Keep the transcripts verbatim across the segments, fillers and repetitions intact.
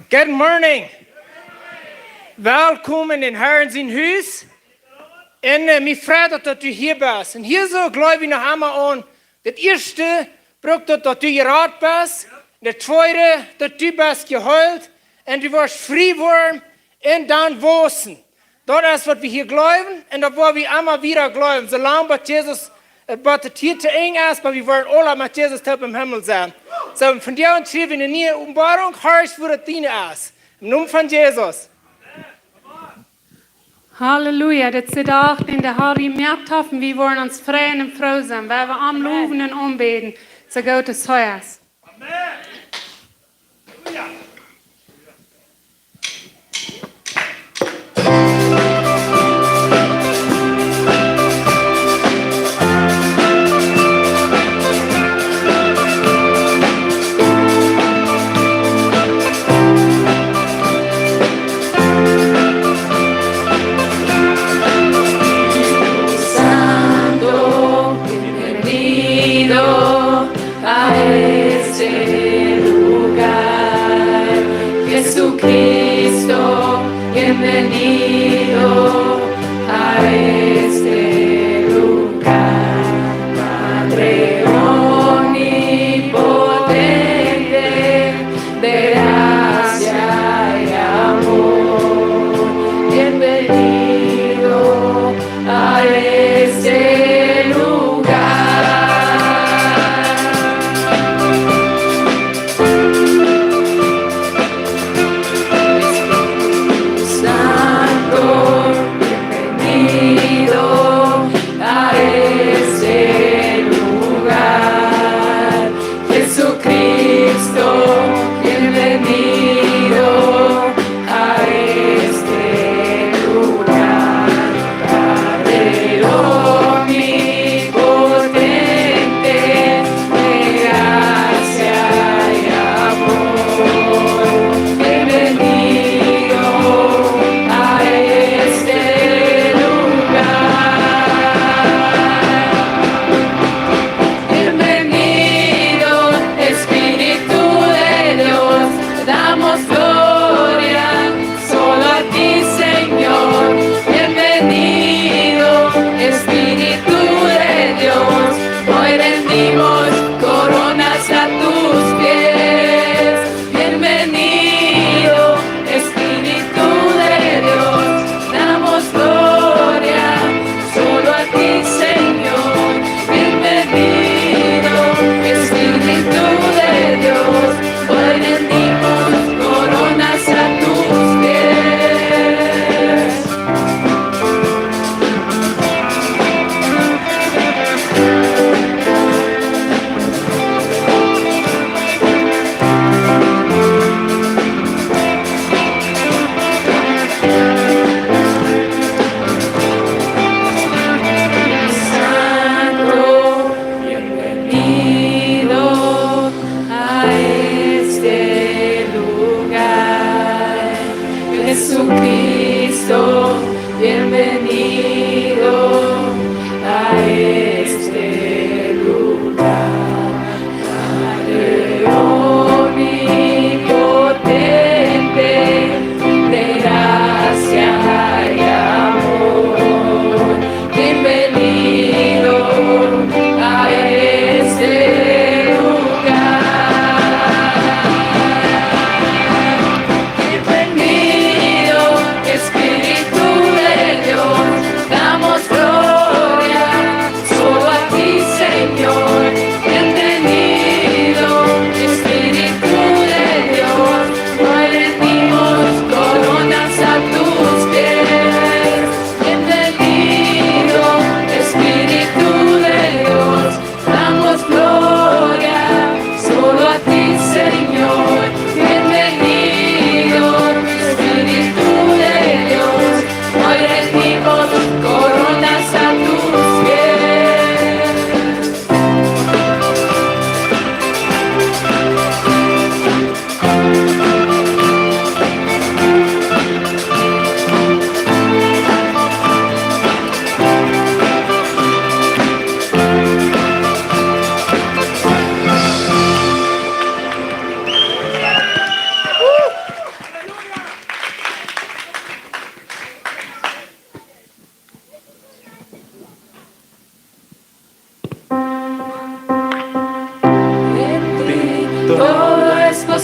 Good morning. Welkom en dän Harn sien Hus. Un, äh, mie freit daut, daut du hia best. Un hia soo jleew wie noch emol aun. Daut ieeschte brukt daut, daut du jerat best. Daut tweede, daut du best jeheelt. Un du woascht frie woaren. Un dan wausen. Daut es, waut wie hia jleewen, un daut woa wie emma wada jleewen, soo lang bat Jesus, äh, bat de Tiet to Enj es, bat wie woaren aula met Jesus toop em Himmel sennen. Soo, un von doa aun kjrie wie eene niee Openboarunk, horch, woo daut diene es. Em Nomen von Jesus. Halleluja, dit es de Dach, dän de Har jemoakt haft, un wie woaren ons freien un froo sennen, wiels wie am lowen un aunbäden, soo goot aus hee es. Santo, bienvenido a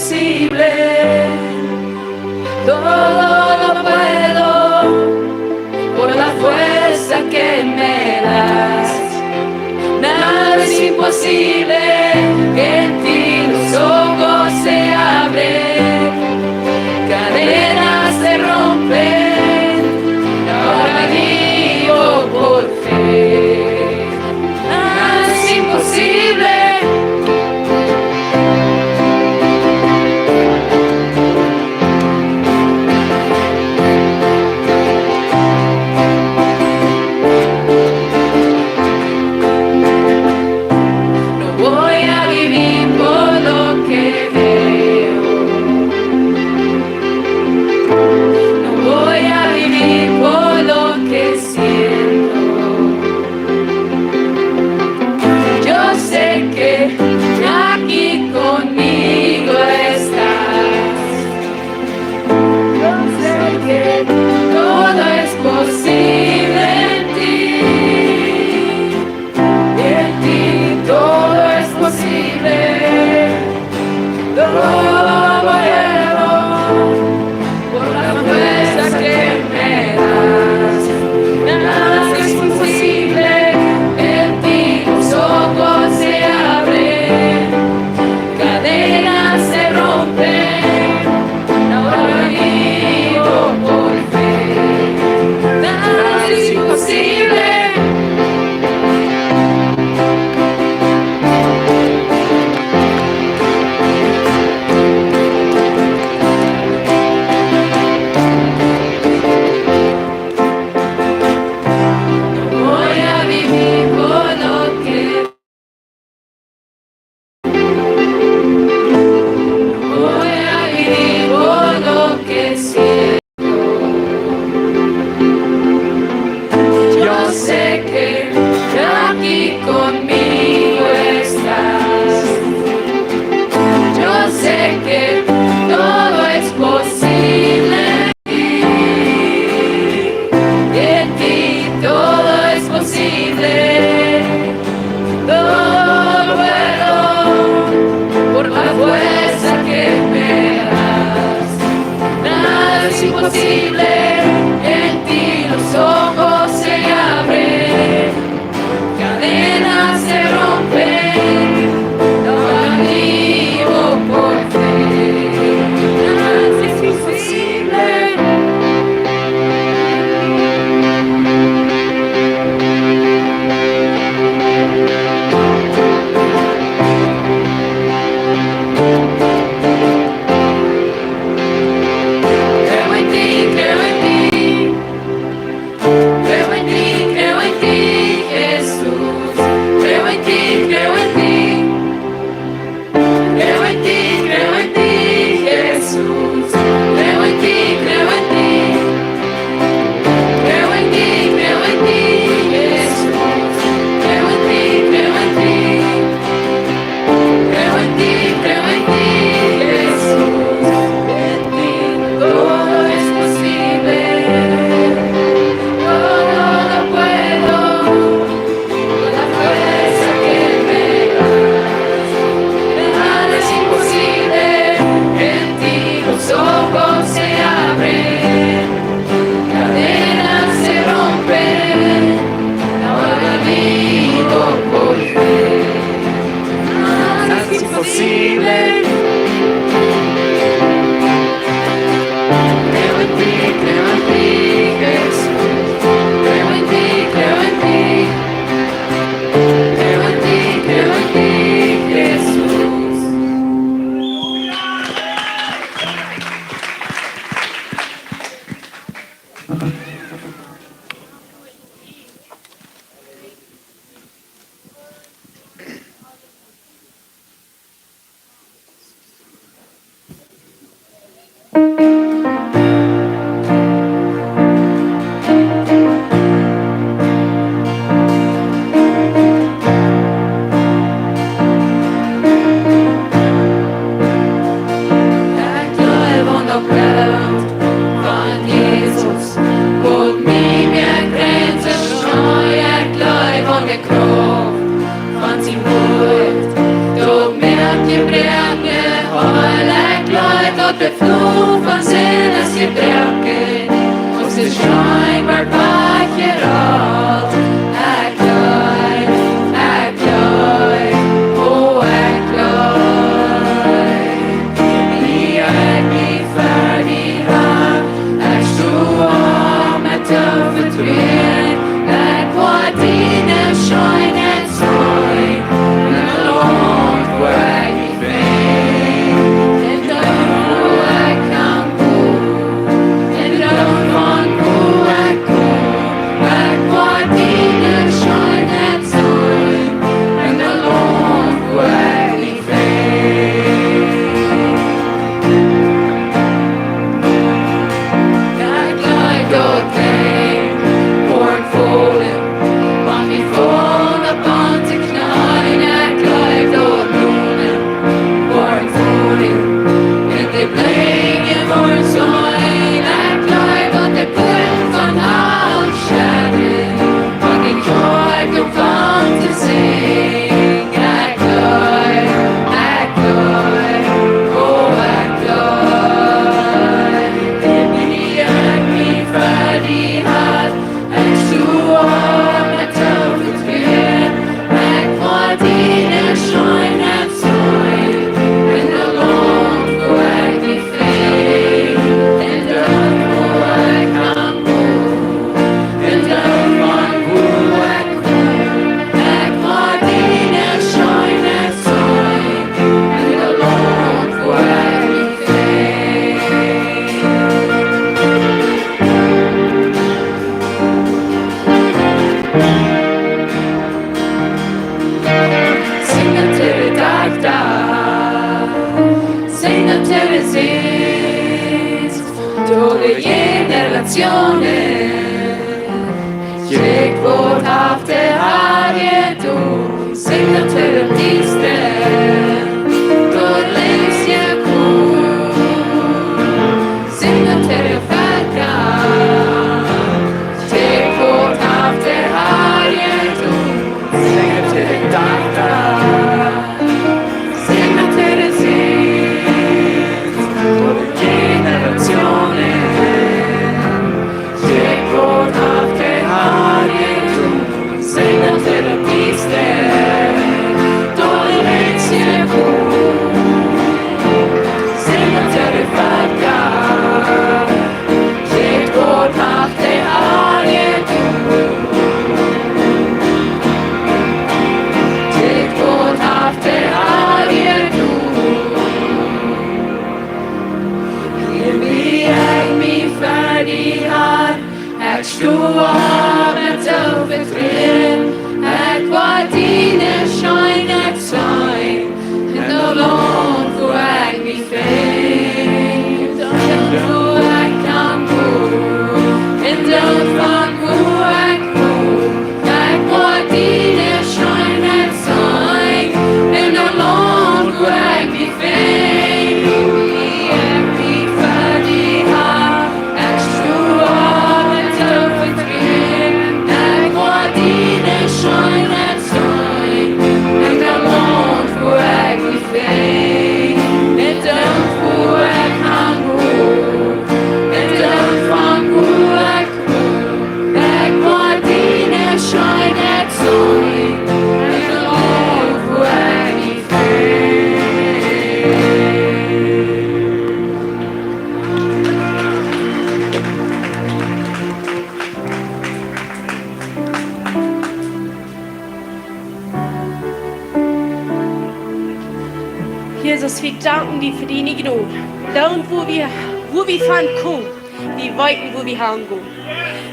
imposible. Todo lo puedo por la fuerza que me das. Nada es imposible, en ti los ojos se abren, cadenas se rompen, ahora vivo por fe. Nada es imposible. No voy a vivir por lo que veo. No voy a vivir por lo que siento. Yo sé que aquí conmigo estás. Yo sé que todo es posible en ti. En ti todo es posible. Todo puedo por la fuerza que me das. Nada es imposible. En ti los ojos se abren. Cadenas se rompen. Ahora vivo por fe. Nada es imposible. No voy a vivir por lo que Voy a vivir por lo que siento. Yo sé que aquí conmigo estás. Yo sé que todo es posible. En ti todo es posible. Todo puedo por la fuerza que me das. Nada es imposible, en ti los ojos se abren, cadenas se rompen, ahora vivo por fe. Nada es imposible. Creo en ti, creo en ti. Creo en ti, creo en ti, Jesús. Creo en ti, creo en ti. Creo en ti, creo en ti, Jesús. Creo en ti, creo en ti. Creo en ti, creo en ti, Jesús. Creo en ti, creo en ti. Creo en ti, creo en ti, Jesús. En ti todo es posible. Todo lo puedo. Con la fuerza que me das, nada es imposible. En ti los ojos se abren, cadenas se rompen. Ahora vivo por fe. Nada es imposible. Creo en ti, creo en ti, Jesús. Creo en ti, creo en ti. Creo en ti, creo en ti, Jesús. Ekj jleew aun daut Wuat von Jesus, waut mie mea Grenzen schneit. Ekj jleew aun de Krauft von sien Wuat, daut moakt Jebroakne heil. Fluch von Sind es jebroaken, ons es scheinboa wajchjerolt. Ekj jleew, ekj jleew, o, ekj jleew. Wie ekj mie fa die ha, ekj sto opp met Hoffnung, ekj woa diene Scheenheit seenen, en daut Launt woa ekj Sing daut to de Dochta, sing daut to de Sän, to de Generatsionen. Kjikj waut haft de Har jedonen, sing daut to de Diesta, to de Leew. Sing daut to de Velkja, kjikj waut haft de Har jedonen. Sing daut to de Dochta, sing daut to de Sän, to de Generatsionen. Kjikj waut haft de Har jedonen, sing daut to de Diesta, to de Leew. Sing daut to de Velkja, kjikj waut haft de Har jedonen. Kjikj waut haft de Har jedonen. Hia wie ekj mie fa die ha, ekj sto opp met Hoffnung, ekj woa diene Scheenheit seenen, en daut Launt wua ekj mie befint, en daut wua ekj kaun wonen, en daut von wua ekj kom. Ekj woa diene Scheenheit seenen, en daut Launt wua ekj mie befint. Wie ekj mie fa die ha, ekj sto opp met Hoffnung, ekj woa diene Scheenheit seenen, en daut Launt wua ekj mie befint, en daut wua ekj kaun wonen, en daut von wua ekj Ekj woa diene Scheenheit seenen, en daut Launt wua ekj befint. Jesus, wie danken die fa diene Jnod. Doa, wua wie, wua wie von komen. Wie weeten, wua wie hangonen.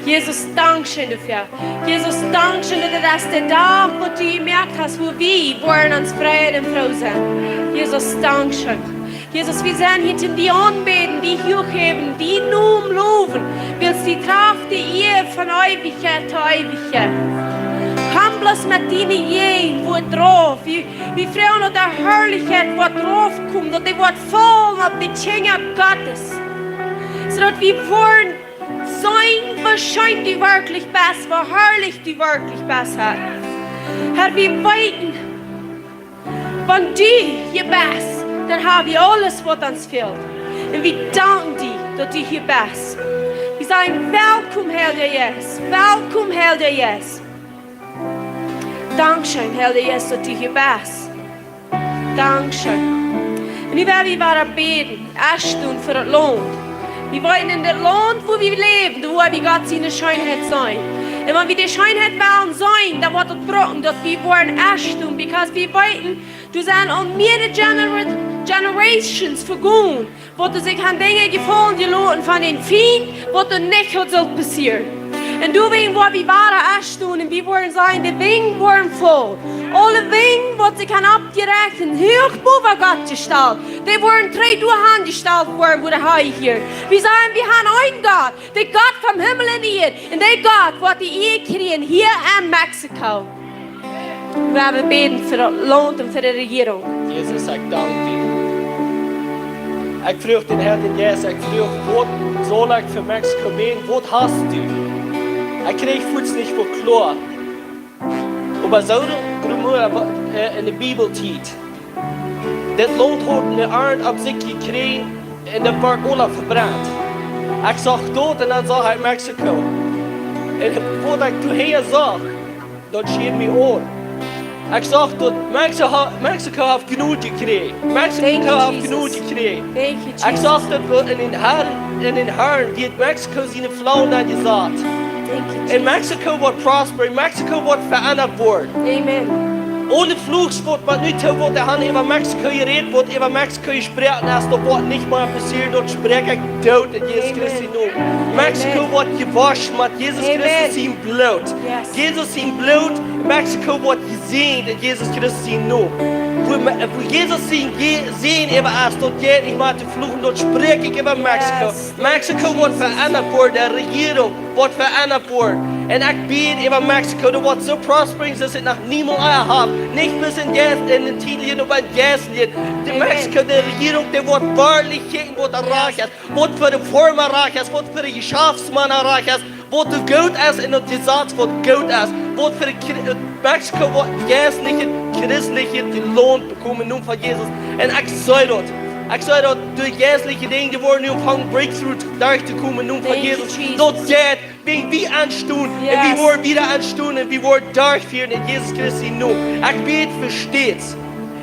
Jesus, dankscheen doafäa. Jesus, dankscheen, daut daut es de Dach, waut du jemoakt hast, wua wie woaren ons freien un froo sennen. Jesus, dankscheen. Jesus, wie sent hia toom die aunbäden, die huach häwen, dienen Nomen lowen, wiels du drafst de Ea von Eewichkjeit to Eewichkjeit. Komm bloos met diene Jäajenwoat drauf. Wie, wie froagen, daut de Harlichkjeit woat draufkomen, daut dee woat faulen opp de Kjinja Gottes. Soo daut wie woaren seenen, woo scheen du werkjlich best, woo harlich du werkjlich best, Herr. Herr, wie weeten, wan du hia best, dan ha wie aules, waut ons fält. Un wie danken die, daut du hia best. Wie sajen: Welkom, Heilja Jeist. Welkom, Heilja Jeist. Dankscheen, Heilja Jeist, daut du hia best. Dankscheen. Un nu woa wie wada bäden, ieescht fa daut Launt. Wie wellen en daut Launt, wua wie läwen, doa woa wie Gott siene Scheenheit seenen. Un wan wie de Scheenheit wellen seenen, dan woat daut brucken, daut wie woaren ieescht, because wie weeten, doa sent aul mearere genera-, generations vegonen, waut sikj aun Dinja jefaulen jeloten von dän Fient, waut doa nich haud sullt passieren. Un doawäajen woa wie wada ieescht un wie woaren seenen, de Wenj woaren voll. Aule Wenj, waut sikj aun oppjerecht un huach bowa Gott jestalt, dee woaren trigj doa han jestalt woaren, wua dee hia. Wie sajen, wie han eenen Gott, de Gott von Himmel un Ieed, un de Gott, waut de Ea kjrieen hia en Mexiko. Wie woaren bäden fa daut Launt un fa de Rejierunk. Jesus, ekj dank die. Ekj fruach dän Heiljen Jeist, ekj fruach, waut saul ekj fa Mexiko bäden, waut hast du? Ekj kjrieech fuaz nich väl kloa. Oba soo, Grumua, äh, en de Bibel steit, daut Launt haud eene Arnt opp sikj jekjräajen un daut wort aula vebrent. Ekj sach daut un dan sach ekj Mexiko. Un waut ekj doa hinja sach, daut schieed mie aun. Ekj sach daut Mexiko, Mexiko haft jenuach jekjräajen. Thank you, Mexiko haft jenuach Jesus. Jekjräajen. Thank you, Jesus. Ekj sach daut wie en dän Harn, en dän Harn, dee haft Mexiko siene Flaum aunjesat. Thank you, Jesus. Un Mexiko woat prosperen, Mexiko woat veendat woaren. Amen. Aule Fluchs waut, waut nu too woat, dee han äwa Mexiko jerät, waut äwa Mexiko jesproaken es, daut woat nich mea passieren, daut spräakj ekj doot en Jesus Christi Nomen. Amen. Mexiko woat jewoschen met Jesus Christus sien Bloot. Yes. Jesus sien Bloot, Mexiko woat jesäajent en Jesus Christus sien Nomen. Wua Me-, wua Jesus sien Je-, Säajen äwa es, daut jeit nich mea to fluchen, daut spräakj ekj äwa Mexiko. Yes. Mexiko woat veendat woaren, de Rejierunk woat veendat woaren. Un ekj bäd äwa Mexiko, daut woat soo prospering, soo aus et noch niemols ea haft. Nich bloos en Jeist, en dän Tiedlichen, oba en Jeistlichen. De Mexiko, de Rejierunk, dee woat woarlich kjikjen, waut doa rajcht es, waut fa de Forma rajcht es, waut fa de Jeschaftsmaun rajcht es, waut doa goot es un daut Jesaz waut goot es, waut fa de Chri-, Mexiko woat jeistlich, christlich jelaunt bekomen, em Nomen von Jesus. Un ekj saj daut. Ekj saj daut, derch jeistliche Dinja, dee woaren nu aunfangen breakthrough derchtokomen, em Nomen von Jesus. Daut jeit, wan wie oppstonen, un wie woaren wieda oppstonen, un wie woaren derchfieren en Jesus Christi Nomen. Ekj bäd fa States.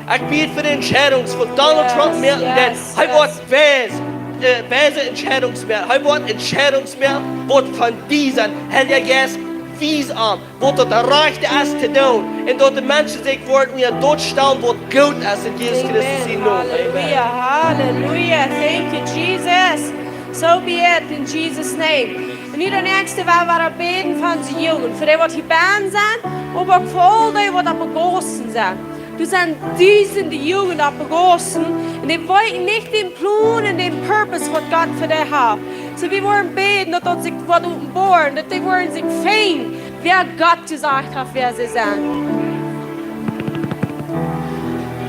Ekj bäd fa de Entscheidungen, waut Donald Trump moaken woat. Hee woat weise, äh, weise Entscheidungen moaken. Hee woat Entscheidungen moaken, waut von die sent. Heilja Jeist, wies am, waut daut rajchte es to doonen. Un daut de Menschen sikj woaren unja daut stalen, waut goot es en Jesus Christus sien Nomen. Amen. Halleluja, halleluja. Thank you, Jesus. So be it in Jesus' name. Un nu daut näakjste, woa wie bäden fa onse Jugend. Fa dee, waut hia bennen sent, oba uk fa aul dee, waut opp de Gaussen sent. Doa sent dusende Jugend opp de Gaussen, un dee weeten nich dän Plon un dän Purpose, waut Gott fa dee haft. So, wie woaren bäden, daut daut sikj woat openboaren, daut dee woaren sikj finjen, wäa Gott jesajcht haft, wäa see sent.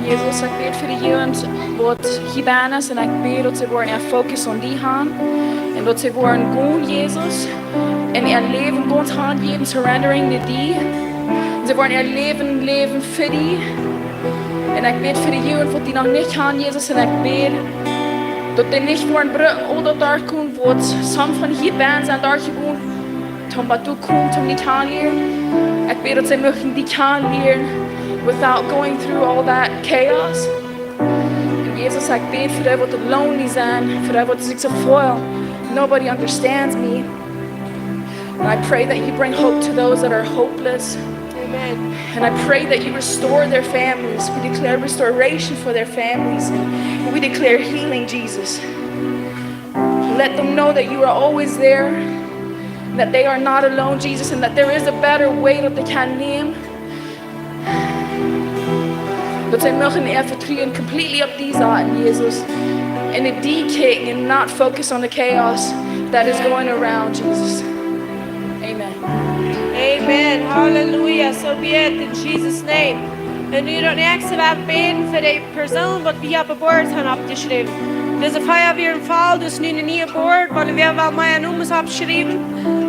Jesus, ekj bäd fa de Jugend, waut hia bennen es, un ekj bäd, daut see woaren äa Fokus aun die haben, un daut see woaren gonen, Jesus, un äa Läwen gaunz hanjäwen, surrendering to die. Un see woaren äa Läwen läwen fa die. Un ekj bäd fa de Jugend, waut die noch nich haben, Jesus, un ekj bäd, daut dee nich woaren brucken aul daut derchkomen, waut some von hia bennen sent derchjegonen, toom bat doa komen, toom die kjanen lieren. Ekj bäd, daut see muchten die kjanen lieren without going through all that chaos. Un Jesus, ekj bäd fa dee, waut lonely sent, fa dee, waut sikj soo feelen. Nobody understands me. And I pray that you bring hope to those that are hopeless. Amen. And I pray that you restore their families. We declare restoration for their families. And we declare healing, Jesus. Let them know that you are always there, that they are not alone, Jesus, and that there is a better way, daut dee kjennen nämen. Daut see muchten äa Vetruen completely opp die saten, Jesus. Un opp die kjikjen and not focus on the chaos that is going around, Jesus. Amen. Amen. Hallelujah. So be it in Jesus' name. Un nu daut näakjste, woa wie bäden fa dee Persoon, waut wie opp de Boards haben oppjeschräwen. Dise Fia wia een Faul, daut es nu een niea Board, wiels wie haben mea Nomes oppjeschräwen.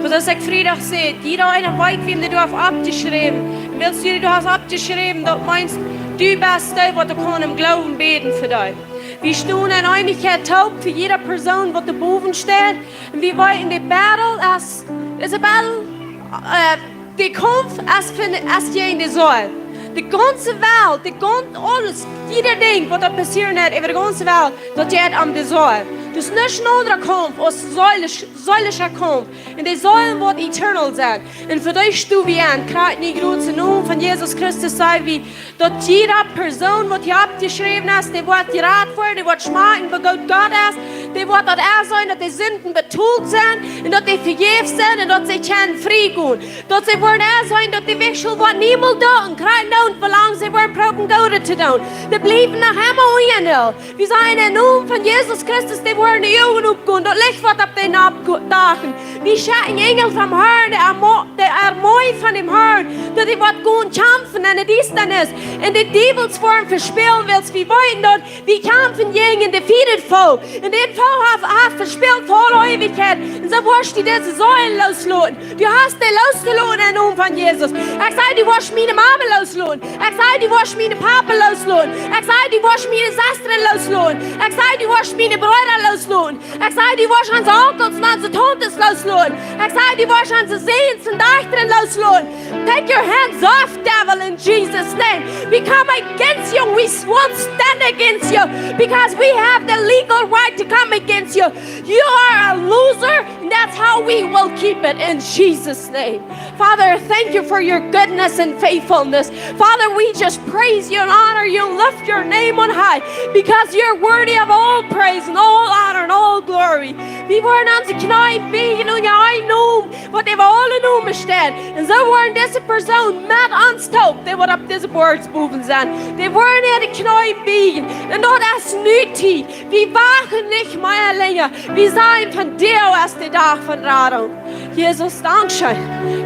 Soo aus ekj Friedach säd, jieda eena weet, wäm dee doa haft oppjeschräwen. Un wiels du dee doa hast oppjeschräwen, daut meent, du best dee, waut doa kaun em Gloowen bäden fa die. Wie stonen en Eenichkjeit toop fa jieda Persoon, waut doa bowen steit. Un wie weeten, de Battle es, is a battle, äh, de Kaumf es fa, es jäajen de Seel. De gaunze Welt, de gaunz, aules, jieda Dinkj, waut doa passieren deit äwa de gaunze Welt, daut jeit om de Seel. Daut's nich een aundra Kaumf aus seelisch, seelischa Kaumf. Un de Seel woat eternal sennen. Un fa dee sto wie aun, krakjt nu jrod em Nomen von Jesus Christus, saj wie, daut jieda Persoon, waut hia oppjeschräwen es, dee woat jerat woaren, dee woat schmakjen, woo goot Gott es, dee woat daut enseenen, daut de Sinden betolt sent un daut dee vejäft sent un daut see kjennen frie gonen. Daut see woaren enseenen, daut de Wajch woat niemols doa un krakjt nu, woo lang see woaren proowen Goodet to doonen. Dee bliewen noch emma unja. Wie sajen em Nomen von Jesus Christus, dee woaren de Uagen opgonen, daut Licht woat opp dee noppdachen. Wie schekjen Enjel vom Herrn, de Armo-, de Armee von däm Herrn, daut dee woat gonen kjamfen en de Diestanis. Un de Diewels woaren vespälen, wiels wie weeten daut, wie kjamfen jäajen een defeated foe. Un dee foe haft, haft vespält fa aule Eewichkjeit. Un soo woascht du dise Seel loosloten. Du hast dee looszoloten em Nomen von Jesus. Ekj saj, du woascht miene Mame loosloten. Ekj saj, du woascht miene Papa loosloten. Ekj saj, du woascht miene Sestren loosloten. Ekj saj, du woascht miene Breeda loosloten. Ekj saj, du woascht onse Onkels un onse Tauntes loosloten. Ekj saj, du woascht onse Säns un Dajchta loosloten. Take your hands off, devil, in Jesus' name. We come against you. We won't stand against you because we have the legal right to come against you. You are a loser, and that's how we will keep it in Jesus' name. Father, thank you for your goodness and faithfulness. Father, we just praise you and honor you and lift your name on high because you're worthy of all praise and all honor and all glory. Wie woaren onse Kjnees bieejen unja een Nomen, waut äwa aule Nomen steit. Un soo woaren dise Persoon met ons toop, dee waut opp dise boards bowen sent, dee woaren äare Kjnees bieejen. Un daut es nu Tiet. Wie wachten nich mea lenja. Wie sajen, vondoag es de Dach von Radunk. Jesus, dankscheen,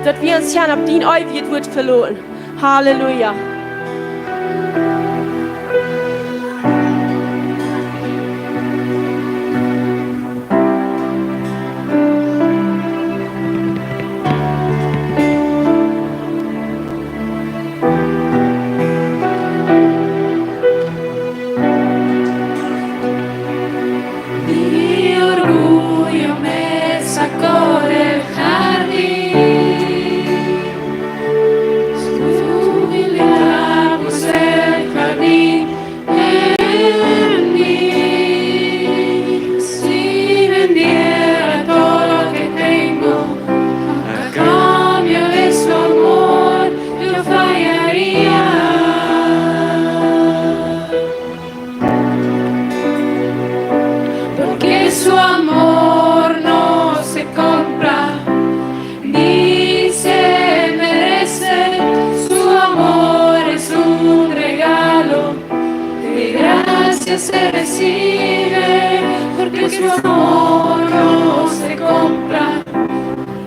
daut wie ons kjennen opp dien eewjet Wuat veloten. Halleluja. Mi orgullo me sacó del jardín, su humildad puso el jardín en mí. Si vendiera todo lo que tengo a cambio de su amor, yo fallaría. Porque su amor no se compra ni se merece, su amor es un regalo, de gracia se recibe, porque su amor no se compra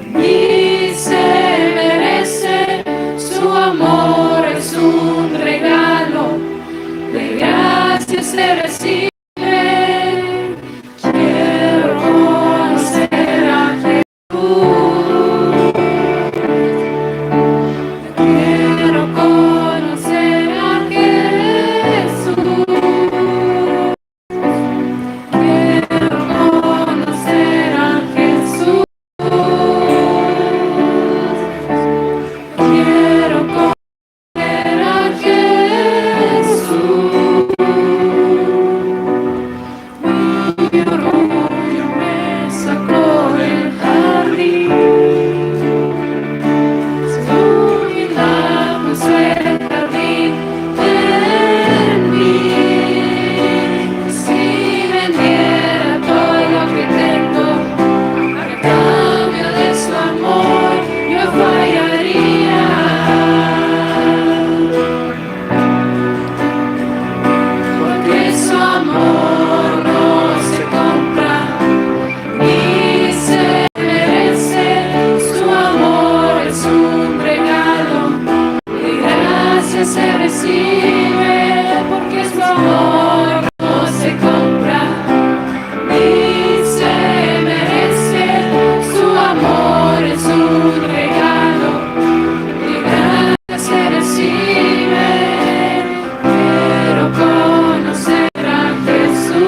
ni se merece, su amor es un regalo, de gracia se recibe. Quiero conocer a Jesús. Quiero conocer a Jesús. Quiero conocer a Jesús. Quiero conocer a Jesús. Mi orgullo me sacó del jardín. Su humildad puso el jardín en mí. Si vendiera todo lo que tengo a cambio de su amor, yo fallaría. Porque su amor no se compra ni se merece, su amor es un regalo, de gracia se recibe, porque su amor no se compra ni se merece, su amor es un regalo, de gracia se recibe. Quiero conocer a Jesús.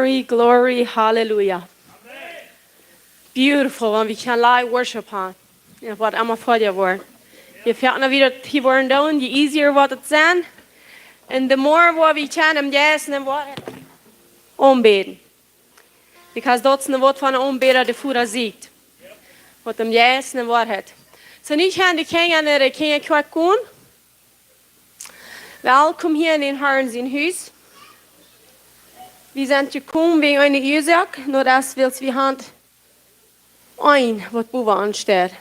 Glory, glory, hallelujah. Beautiful, wan wie kjennen live worship han. Jo, waut emma fa die woat. Je foakna wie daut hia woaren doonen, je easier woat et sennen. Un de more waut wie kjennen em Jeist un em Wuat aunbäden. Because daut es een Wuat von een Aunbäda, dee Voda sieekjt. Waut em Jeist un em Wuat. Soo, nu kjennen de Kjinja no de Kjinjakjoakj gonen. Welkom hia en dän Harn sien Hus. Wie sent jekomen wäajen eene Uasoak, no daut wiels wie han eenen, waut bowen ons steit.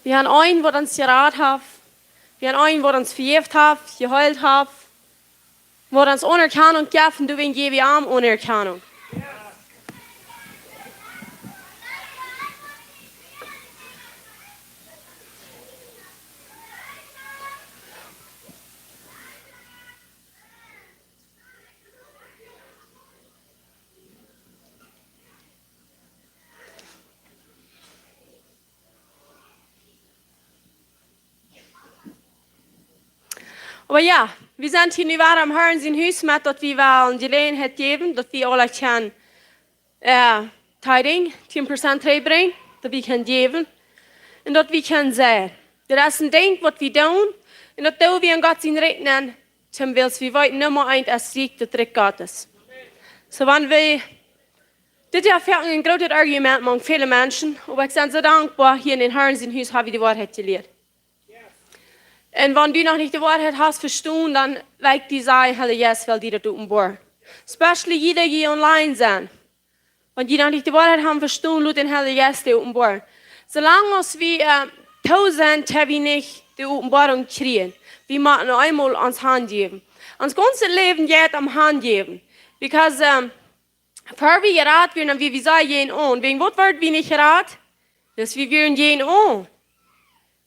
Wie han eenen, waut ons jerat haft. Wie han eenen, waut ons vejäft haft, jeheelt haft. Waut ons Aunerkjanunk jeft, un doawäajen jäw wie am Aunerkjanunk. Oba jo, wie sent hia nu wada em Harn sien Hus, met daut wie wellen Jeläajenheit jäwen, daut wie aule kjennen, äh, tithing, tieen Prozent trigjbrinjen, daut wie kjennen jäwen. Un daut wie kjennen seien. Daut es een Dinkj, waut wie doonen. Un daut doo wie en Gott sien Rikj nenn, wiels wie weeten, Numma eent es Rikj, daut Rikj Gottes. Soo, wan wie, dit es foaken een grootet Argument mank väle Menschen, oba ekj sie soo dankboa, hia en dän Harn sien Hus hab wie de Woarheit jelieet. Un wan du noch nich de Woarheit hast vestonen, dan well ekj die sajen, Heilja Jeist well die daut openboaren. Especially jie, dee online sent. Wan jie noch nich de Woarheit haben vestonen, lot dän Heiljen Jeist die openboaren. Soo lang aus wie, äh, too sent, ha wie nich de Openboarunk kjrieen. Wie motten eemol ons hanjäwen. Ons gaunzet Läwen jeit om hanjäwen. Because, ähm, ver wie jerat wieren, dan wia wie sea jäajen aun. Wäajen waut worden wie nich jerat? Wiels wie wieren jäajen aun.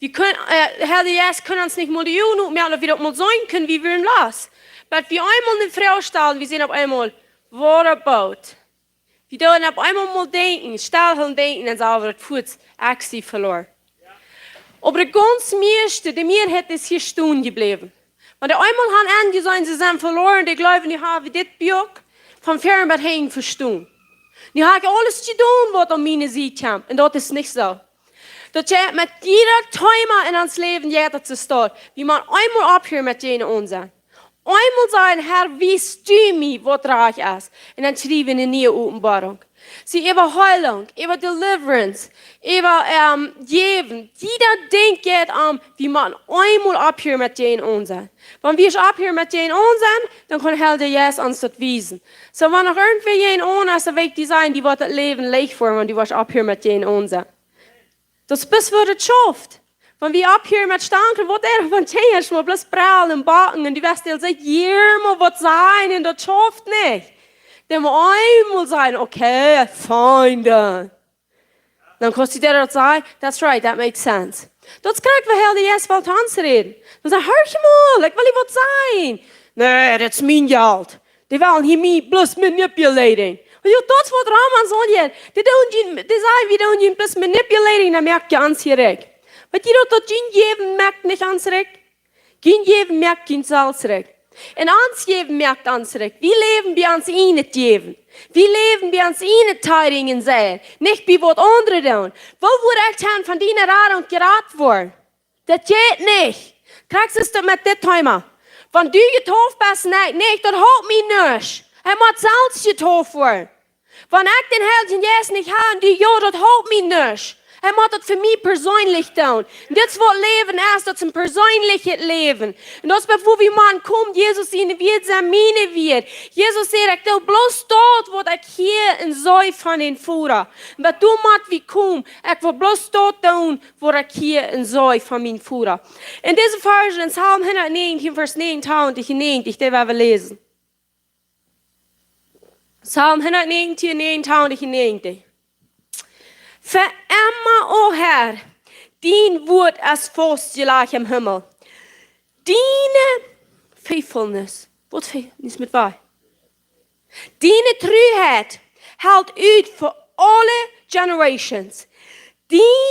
Wie kunnen, äh, Heilja Jeist kunn ons nich mol de Uagen oppmoaken, daut wie daut mol seenen kunnen, wie wieren lost. Oba wie eemol ne Froag stalen, wie sent opp eemol, what about? Wie doonen opp eemol mol denkjen, stalen denkjen, dan sent wie daut fuaz actually veloaren. Oba de gaunz mieeschte, de Mearheit es hia stonen jebläwen. Wan dee eemol han enjeseenen, see sent veloaren, dee jleewen, dee haben dit Buak von ver bat hinjen vestonen. Nu hab ekj aules jedonen, waut aun miene Sied kjemt, un daut es nich soo. Daut jeit met jieda Thema en ons Läwen, jeit daut soo stoakj. Wie motten eemol opphieren met jäajen aun sennen. Eemol sajen, Herr, wies du mie, waut rajcht es. Un dan kjrie wie ne niee Openboarunk. See, äwa Heilunk, äwa Deliverance, äwa, ähm, jäwen. Jieda Dinkj jeit om, wie motten eemol opphieren met jäajen aun sennen. Wan wie opphieren met jäajen aun sennen, dan kaun Heilja Jeist ons daut wiesen. Soo, wan noch irjentwäa jäajen aun es, dan well ekj die sajen, die woat daut Läwen leicht woaren, wan du woascht opphieren met jäajen aun sennen. Daut es bloos woo daut schauft. Wan wie opphieren met stanken, waut es, wan Kjinja mau bloos prellen un backen un du woascht dee sajen, hia mol waut sajen un daut schauft nich. Dan mott eemol sajen, okay, fine dan. Dan kaust du daut sajen, that's right, that makes sense. Daut es krakjt, woo Heilja Jeist well to ons räden. Dan sajcht, horch mol, ekj well die waut sajen. Nä, daut es mien Jelt. Dee wellen hia mie bloos manipulating. Jo, daut es waut Raman saul je. Dee doonen je, dee sajen, wie doonen je bloos manipulating, dan moak je ons hia rikj. Weet jie daut, daut jun Jäwen moakt nich ons rikj? Jun Jäwen moakt junt selfst rikj. Un ons Jäwen moakt ons rikj. Wie läwen bie ons ieejnet Jäwen. Wie läwen bie ons ieejnet Tithing un Seien. Nich bie waut aundre doonen. Woo woa ekj dan von diene Radunk jerat woaren? Daut jeit nich. Krakjt es daut met dit Thema. Wan du jedeept best, nä, nä, daut halpt mie nuscht. Hee mott selfst jedeept woaren. Wan ekj dän Heiljen Jeist nich hab un du, jo, daut halpt mie nuscht. Hee mott daut fa mie perseenlich doonen. Un dit es waut Läwen es, daut es een perseenlichet Läwen. Un daut es, bevor wie mau komen, Jesus siene Wieed sent miene Wieed. Jesus sajcht, ekj doo bloos daut, waut ekj hia un see von dän Voda. Un daut doa mott wie komen, ekj well bloos daut doonen, waut ekj hia un see von mien Voda. En dise Varsch en Psalm hundatnäajentieen, Varsch näajenuntwintich un näajentich, dee woa wie läsen. Psalm hundatnäajentieen, näajenuntwintich un näajentich. Fa emma, o Herr, dien Wuat es faustjelajcht em Himmel. Diene faithfulness, waut fe-, nich met woo. Diene Truheit helt ut fa aule generations. Die,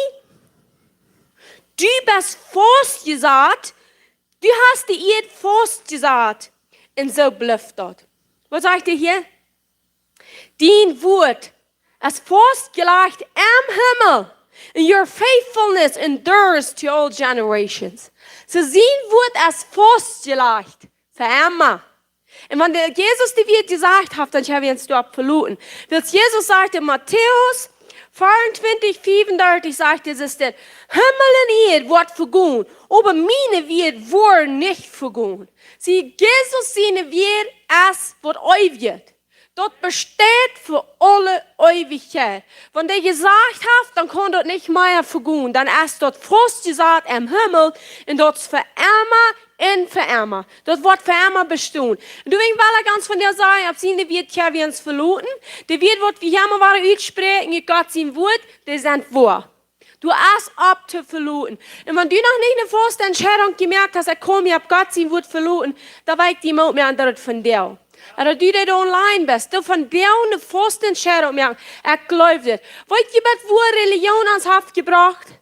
du best faustjesat, du hast de Ieed faustjesat. Un soo blift daut. Waut sajcht hee hia? Dien Wuat es faustjelajcht em Himmel. And your faithfulness endures to all generations. So sien Wuat es faustjelajcht fa emma. Un wan de Jesus die Wieed jesajcht haft, dan haben wie ons doaropp veloten. Wiels Jesus sajcht en Matäus vierundzwanzig fiefunddreißig, sajcht Jesus dan: Himmel un Ieed woat vegonen, oba miene Wieed woaren nich vegonen. See, Jesus siene Wieed es waut eewjet. Daut besteit fa aule Eewichkjeit. Wan dee jesajcht haft, dan kaun daut nich mea vegonen. Dan es daut faustjesat em Himmel un daut es fa emma un fa emma. Daut woat fa emma bestonen. Un doawäajen well ekj ons vondoag sajen, opp siene Wieed kjenn wie ons veloten. De Wieed, waut wie hia emma woaren utspräakjen, es Gott sien Wuat, dee sent woa. Du hast opp to veloten. Un wan du noch nich eene fauste Entscheidunk jemoakt hast, ekj kaun mie opp Gott sien Wuat veloten, dan well ekj die Moot moaken, daut et vondoag. Un daut du dit online best, du vondoag eene fauste Entscheidunk moakst. Ekj jleew dit. Weetst du, waut Religion ons haft jebrocht?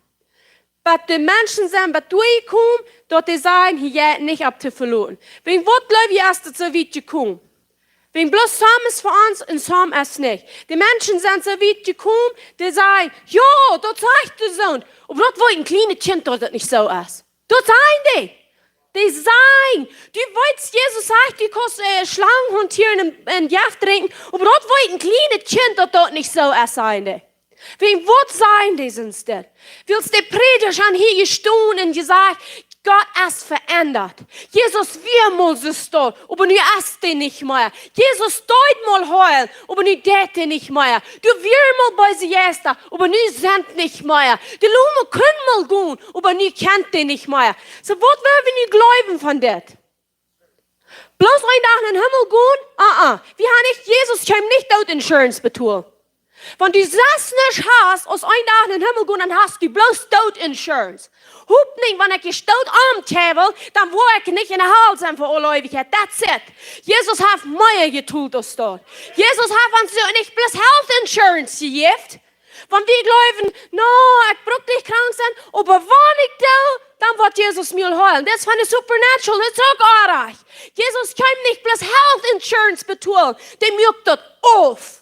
Waut de Menschen sent, waut doa komen, daut dee sajen, hia jeit nich opp to veloten. Wäajen waut jleew jie, es daut soo wiet jekomen? Wäajen bloos soms es fa ons un soms es nich. De Menschen sent soo wiet jekomen, dee sajen, jo, daut sajcht de Sän. Oba daut weet een kjlienet Kjint, daut daut nich soo es. Daut sajen dee. Dee sajen, du weetst, Jesus sajcht, du kaust, äh, Schlangen hauntieren un, un Jeft drinkjen. Oba daut weet een kjlienet Kjint, daut daut nich soo es, sajen dee. Wäajen waut sajen dee sest dit? Wiels de Prädja han hia jestonen un jesajcht, Gott es veendat. Jesus wia mol soo stoakj, oba nu es dee nich mea. Jesus deed mol heelen, oba nu deit dee nich mea. Doa wieren mol beese Jeista, oba nu sent nich mea. De Loma kunn mol gonen, oba nu kjennen dee nich mea. So, waut woa wie nu jleewen von dit? Bloos een Dach em Himmel gonen? Ah, ah. Wie haben nich, Jesus kjeem nich Doot Insurance betolen. Wan du sest nuscht hast, aus een Dach em Himmel gonen, dan hast du bloos Doot Insurance. Hop nich, wan ekj jestoot aum Teufel, dan woa ekj nich enne Hal sennen fa aule Eewichkjeit. That's it. Jesus haft mea jetolt aus daut. Jesus haft ons soo nich bloos Health Insurance jejäft. Wan wie jleewen, no, ekj bruck nich krank sennen, oba wan ekj doo, dan woat Jesus mie heelen. Daut es von de Supernatural, daut es uk oajch. Jesus kjeem nich bloos Health Insurance betolen, dee muak daut auf.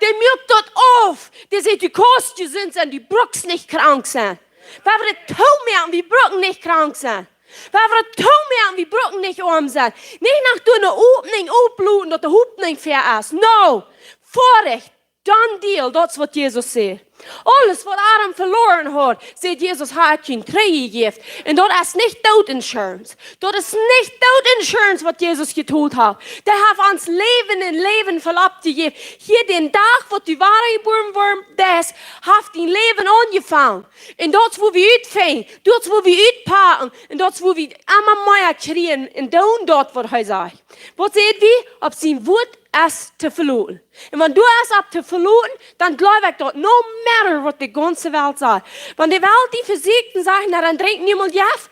Dee muak daut auf. Dee sajcht, du kaust jesunt sennen, du bruckst nich krank sennen. Wie haben daut tomoaken, wie brucken nich krank sennen. Wie haben daut tomoaken, wie brucken nich oam sennen. Nich no doa eene Opninj oploten, daut de Hopninj ver es. No. Vorrecht. Done deal, daut es waut Jesus sajcht. Aules waut Adam veloaren haud, sajcht Jesus, hab ekj am trigjjejäft. Un daut es nich Doot Insurance. Daut es nich Doot Insurance, waut Jesus jetolt haft. Dee haft ons Läwen un Läwen velopp jejäft. Hia dän Dach, waut du wadajebuaren worden best, haft dien Läwen aunjefongen. Un daut es, wua wie utfangen, daut es, wua wie utpacken, un daut es, wua wie emma mea kjrieen un doonen daut, waut hee sajcht. Waut säd wie? Opp sien Wuat es to veloten. Un wan du hast opp to veloten, dan jleew ekj daut, no matter waut de gaunze Welt sajcht. Wan de Welt die vesieekjt un sajcht, na, dan drinkj nu mol Jeft,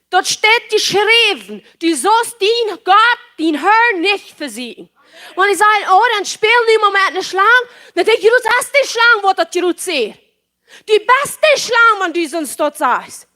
daut steit jeschräwen, du saust dien Gott, dien Herr nich vesieekjen. Wan dee sajen, oh, dan späl nu mol met eene Schlang, dan denkj ekj, daut es de Schlang, waut daut jrod sajcht. Du best de Schlang, wan du sest daut sajchst.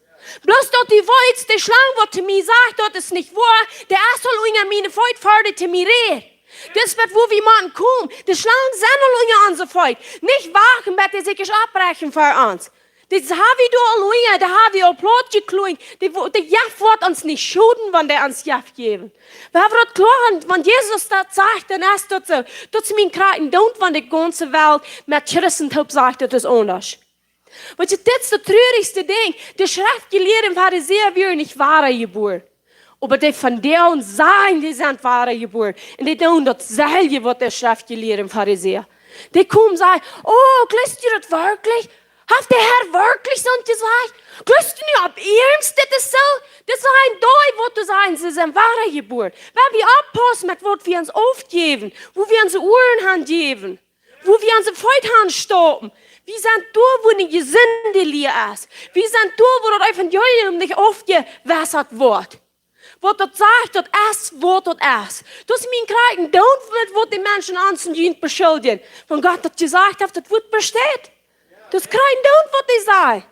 Bloos daut du weetst, de Schlang, waut to mie sajcht, daut es nich woa, dee es aul unja miene Feet, ver dee to mie rät. Daut es waut, wua wie motten komen. De Schlangen sent aul unja onse Feet. Nich wachten, bat dee sikj ieescht opprechten ver ons. Dee haben wie doa aul unja, dee haben wie aul plaut jekloagen. Dee wo-, dee Jeft woat ons nich schoden, wan dee ons Jeft jäwen. Wie haben daut kloa, wan Jesus daut sajcht, dan es daut soo. Daut es mien Krakjt, un daut wan de gaunze Welt met Christen toop sajcht, daut es aundasch. Weetst du, dit es daut trurichste Dinkj. De Schreftjelieede un Farisäa wieren nich wadajebuaren. Oba dee vondoag sajen, dee sent wadajebuaren. Un dee doonen daut selwje waut de Schreftjelieede un Farisäa. Dee komen sajen, oh, jleefst du daut werkjlich? Haft de Herr werkjlich soont jesajcht? Jleefst du nu opp iernst, dit es soo? Dit sajen dee, waut to sajen, see sent wadajebuaren. Wan wie oppaussen met waut wie ons aufjäwen, wua wie onse Uaren hanjäwen, wua wie onse Feet hanstaupen. Wie sent doa, wua de jesunde Lia es. Wie sent doa, wua daut Evangelium nich aufjewäsat woat. Waut daut sajcht, daut es, waut daut es. Daut es mien Krakjt, un daut woat, waut de Menschen ons un junt beschuldjen. Wan Gott daut jesajcht haft, daut woat besteit. Daut es krakjt, un daut waut dee sajen.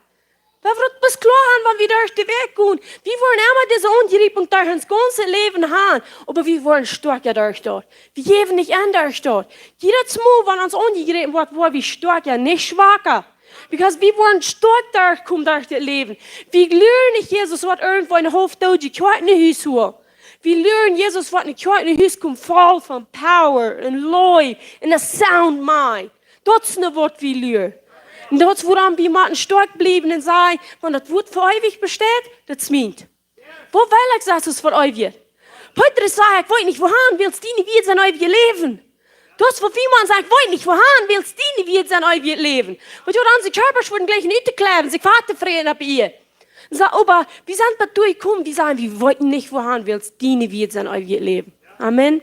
Wie woaren daut bloos kloa haben, wan wie derch de Welt gonen. Wie woaren emma dise Aunjriepunk derch ons gaunzet Läwen haben, oba wie woaren stoakja derch daut. Wie jäwen nich aun derch daut. Jiedet Mol, wan ons aunjejräpen woat, woa wie stoakja, nich schwaka. Because wie woaren stoakj derchkomen derch daut Läwen. Wie luaren nich Jesus, waut irjentwoo een haulf doodje Kjoakj no Hus holt. Wie luaren Jesus, waut no Kjoakj no Hus kjemt, voll von power un Leew un a sound mind. Daut es nu, waut wie luaren. Un daut es, wuarom wie motten stoakj bliewen un sajen, wan daut Wuat fa eewich besteit, daut es mient. Woo well ekj, sajcht et, fa eewich? Petrus säd: "Ekj weet nich, wua han, wiels diene Wieed sent eewjet Läwen." Daut es, waut wie motten sajen: "Ekj weet nich, wua han, wiels diene Wieed sent eewjet Läwen." Wiels jo, dan de Kjarpa woaren jlikj nich to kjliewen, sikj fat to fräten opp Ieed. Soo, oba wie sent bat doa jekomen, wie sajen, wie weeten nich, wua han, wiels diene Wieed sent eewjet Läwen. Amen.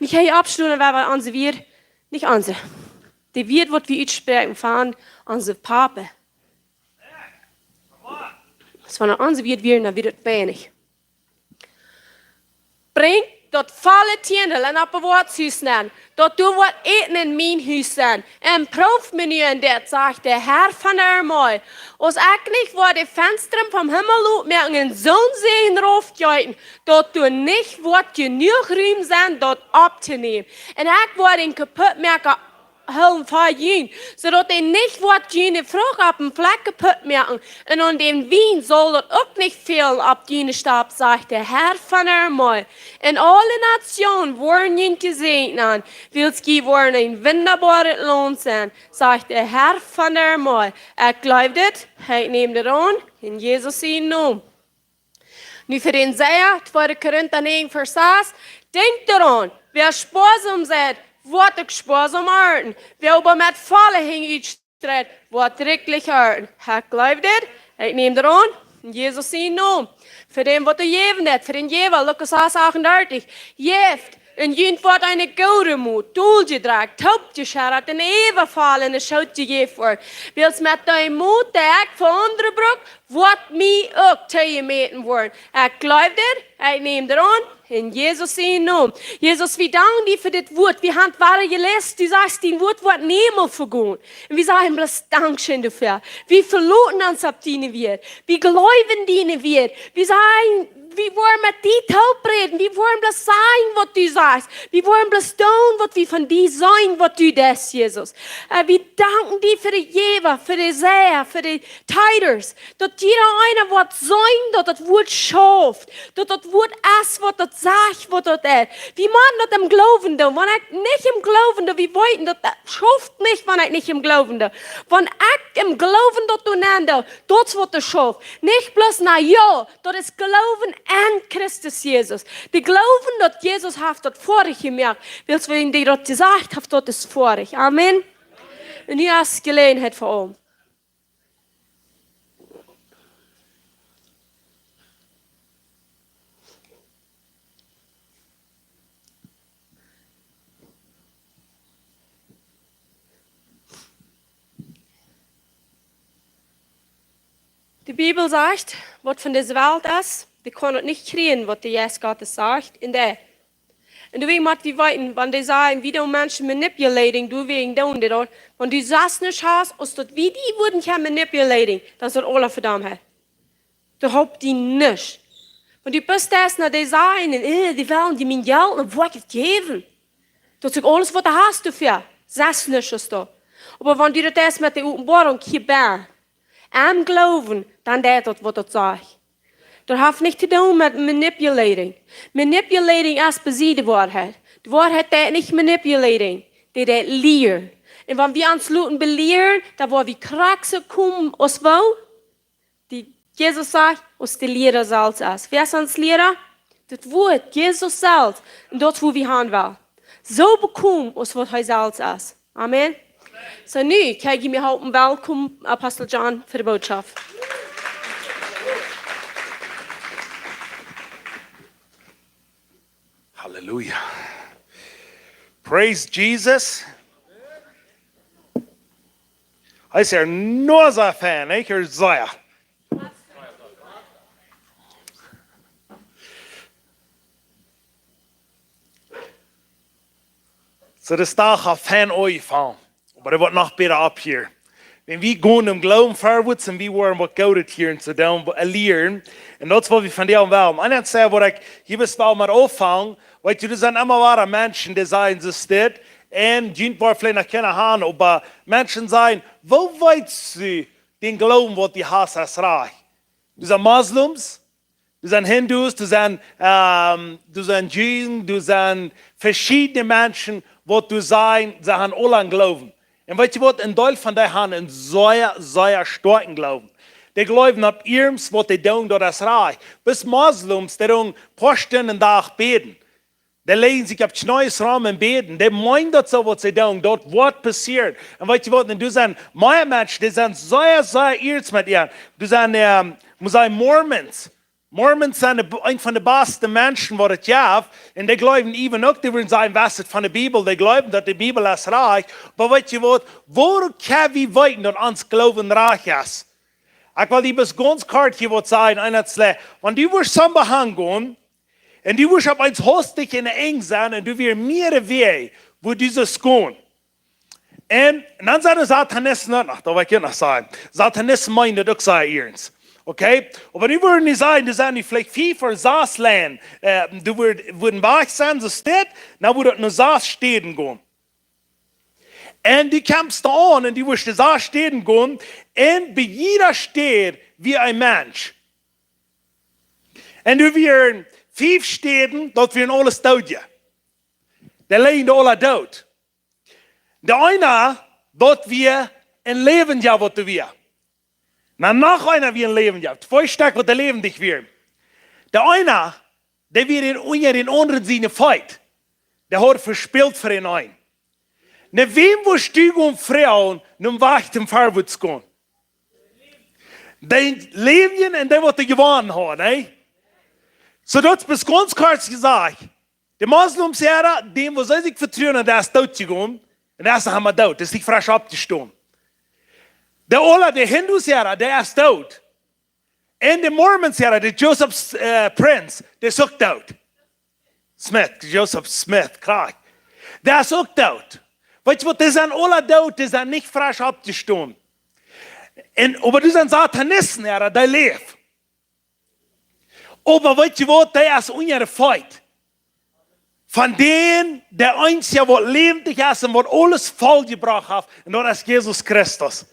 Un ekj hia aufschluten, wiels wie onse Wieed, nich onse. De Wieed, waut wie utspräakjen von onse Pape. Aus wan onse Wieed wieren, dan wia daut weinich. Brinjt daut volle Tiendel en opp daut Hus nenn, daut doa woat Äten en mien Hus sennen. Un proowt mie nu en dit, sajcht de Herr von de Armee, aus ekj nich woa de Fenstren vom Himmel opmoaken un soon Säajen raufjeeten, daut doa nich woat jenuach Rum sennen, daut opptonämen. Un ekj woa dän Kaputtmoaka hoolen fa junt, soo daut dee nich woat june Frucht opp dän Flakj kaputt moaken, un aun dän Wien saul daut uk nich fälen opp june Stap, sajcht de Herr von de Armee. Un aule Natsjoonen woaren junt säajnen, wiels jie woaren een wundaboaret Launt sennen, sajcht de Herr von de Armee. Ekj jleew dit, ekj näm dit aun, en Jesus sienen Nomen. Nu fa dän Säaja, tweede Korinta näajen, Varsch sas: Denkjt doaraun, wäa spoasom seit, woat uk spoasom arnten. Wäa oba met volle Henj utstreit, woat rikjlich arnten. Ekj jleew dit, ekj näm dit aun, en Jesus sienen Nomen. Fa dän, waut doa jäwen deit, fa dän Jäwa, Lukas sas achtundartich: Jäft, un junt woat eene goode Mot, doljedrekjt, toopjeschaurat un äwafaulen, un et saul jejäft woaren. Wiels met dee Mot, dee ekj fa aundre bruk, woat mie uk toojemäten woaren. Ekj jleew dit, ekj näm dit aun, en Jesus sienen Nomen. Jesus, wie danken die fa dit Wuat. Wie haben wada jeläst, du sajchst, dien Wuat woat niemols vegonen. Un wie sajen bloos Dankscheen doafäa. Wie veloten ons opp diene Wieed. Wie jleewen diene Wieed. Wie sajen, wie woaren met die toop räden. Wie woaren bloos sajen, waut du sajchst. Wie woaren bloos doonen, waut wie von die seenen, waut du deist, Jesus. Äh, wie danken die fa de Jäwa, fa de Säaja, fa de Tieders. Daut jieda eena woat seenen, daut daut Wuat schauft, daut daut Wuat es, waut daut sajcht, waut daut es. Wie motten daut em Gloowen doonen. Wan ekj nich em Gloowen doo, wie weeten, daut daut schauft nich, wan ekj nich em Gloowen doo. Wan ekj em Gloowen daut doo nenn doo, daut es, waut doa schauft. Nich bloos, na jo, daut es Gloowen aun Christus Jesus. De Gloowen, daut Jesus haft daut foadich jemoakt, wiels wäa dee daut jesajcht haft, daut es foadich. Amen. Un nu es Jeläajenheit fa aul. De Bibel sajcht, waut von dise Welt es, dee kaun daut nich kjrieen, waut de Jeist Gottes sajcht, un dee Un doawäajen mott wie weeten, wan dee sajen, wie doonen Menschen manipulating, doawäajen doonen dee daut. Wan du sest nuscht hast, aus daut wie die wudden kjennen manipulating, dan es daut aula fa däm, hee. Daut halpt die nuscht. Wan du bloos deist no dee sajen, un, äh, dee wellen die mien Jelt, dan woa ekj et jäwen. Daut es uk aules, waut du hast doafäa. Sest nuscht aus daut. Oba wan du daut deist met de Openboarunk hia bie, em Gloowen, dan deit daut, waut daut sajcht. Daut haft nich to doonen met manipulating. Manipulating es besied de Woarheit. De Woarheit deit nich manipulating. Dee deit lieren. Un wan wie ons loten belieren, dan woa wie krakjt soo komen aus woo? Dee Jesus sajcht, aus de Liera selfst es. Wäa es ons Liera? Daut Wuat, Jesus selfst. Un daut es, wua wie han wellen. Soo bekomen, aus waut hee selfst es. Amen. Soo, nu kjrie jie mie halpen welkom, Apostel John, fa de Bootschoft. Halleluja. Praise Jesus. Hee es hia noch soo fein, nich? Hee es soo. Soo, de Dach haft fein aunjefongen, oba dee woat noch bäta opp hia. Wan wie gonen em Gloowen verwoats un wie woaren waut Goodet hieren to doonen, waut, äh, lieren. Un daut es waut wie von dee wellen. Un dan saj waut ekj hia best wol mau aunfangen, wiels doa sent emma wada Menschen, dee sajen, soo es dit. Un jie woaren veleicht noch kjeene haben, oba Menschen sajen, woo weetst du, dän Gloowen waut du hast es rajcht? Doa sent Moslems, doa sent Hindus, doa sent, ähm, doa sent Juden, doa sent veschiedne Menschen, waut doa sajen, see haben aule een Gloowen. Un weetst du waut, een Deel von dee haben een sea, sea stoakjen Gloowen. Dee jleewen opp iernst, waut dee doonen, daut es rajcht. Bat Moslems, dee doonen poa Stunden dän Dach bäden. Dee lajen sikj opp Kjnees rom un bäden. Dee meenen daut soo waut see doonen, daut woat passieren. Un weetst du waut, un doa sent mea Menschen, dee sent sea, sea iernst met an. Doa sent, ähm, mott ekj sajen, Mormons. Mormons sent de, een von de baste Menschen waut et jeft. Un dee jleewen äwent uk, dee wudden sajen, waut et von de Bibel, dee jleewen daut de Bibel es rajcht. Oba weetst du waut, woo kjenn wie weeten daut ons Gloowen rajcht es? Ekj well die bloos gaunz kort hia waut sajen, un daut es, wan du wurscht soo behangen, un du wurscht opp eemol hastich enne Enj sennen un doa wieren mearere Wäaj, woo du sust gonen. Un, un dan sent de Satanisten uk noch, daut well ekj noch sajen. Satanisten meenen daut uk sea iernst. Okay? Oba nu wudden dee sajen, doa sent nu veleicht fiew ooda sas Länder, äh, doa wudden, wudden wajch sennen, soo es dit, dan wudd daut no sas Städen gonen. Un du kjemst doa aun un du wurscht no sas Städen gonen, un bie jiede Städ wia een Mensch. Un doa wieren fiew Städen, daut wieren aules Doodje. Dee läajen doa aule doot. De eena, daut wia een Läwendja waut doa wia. Na, noch eena wia een Läwendja. Twee Stekj waut doa läwendich wieren. De eena, dee wia en, unja dän aundren siene Feet. Dee haud vespält fa dän eenen. Na, wäm wurscht du gonen froagen, om wajch to verwoats gonen? Dän Läwendjen un dän waut doa jewonnen haud, nä? Soo daut es gaunz kort jesajcht. De Moslems, jo, dän waut see sikj vetruen, dee es doot jegonen. Un dee es noch emma doot, dee es nich fresch oppjestonen. De aule, de Hindus, jo, dee es doot. Un de Mormons, jo, de Joseph, äh, Prince, dee es uk doot. Smith, Joseph Smith, krakjt. Dee es uk doot. Weetst du waut, dee sent aule doot, dee sent nich fresch oppjestonen. Un, oba doa sent Satanisten, jo, dee läwen. Oba weetst du waut, dee es unja de Feet von dän, dee eensja waut läwendich es un waut aules vollbrocht haft, un daut es Jesus Christus.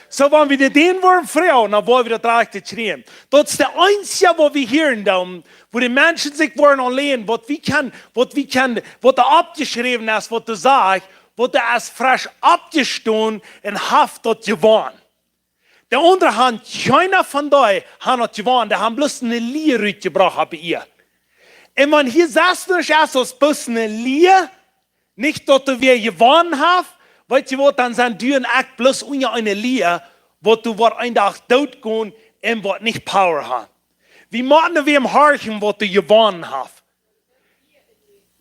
Soo, wan wie dän woaren froagen, dan woa wie daut rajchte kjrieen. Daut es de eensja waut wie hieren doonen, woo de Menschen sikj woaren aunläajen, waut wie kjennen, waut wie kjennen, waut doa oppjeschräwen es, waut doa sajcht, waut doa es fresch oppjestonen un haft daut jewonnen. De aundre han, kjeena von dee han daut jewonnen, dee han bloos eene Lia rutjebrocht opp de Ieed. Un wan hia sas nuscht es aus bloos eene Lia, nich daut doa wäa jewonnen haft, weetst du waut, dan sent du un ekj bloos unja eene Lia, waut doa woat een Dach doot gonen un woat nich power han. Wie motten wäm horchen, waut doa jewonnen haft.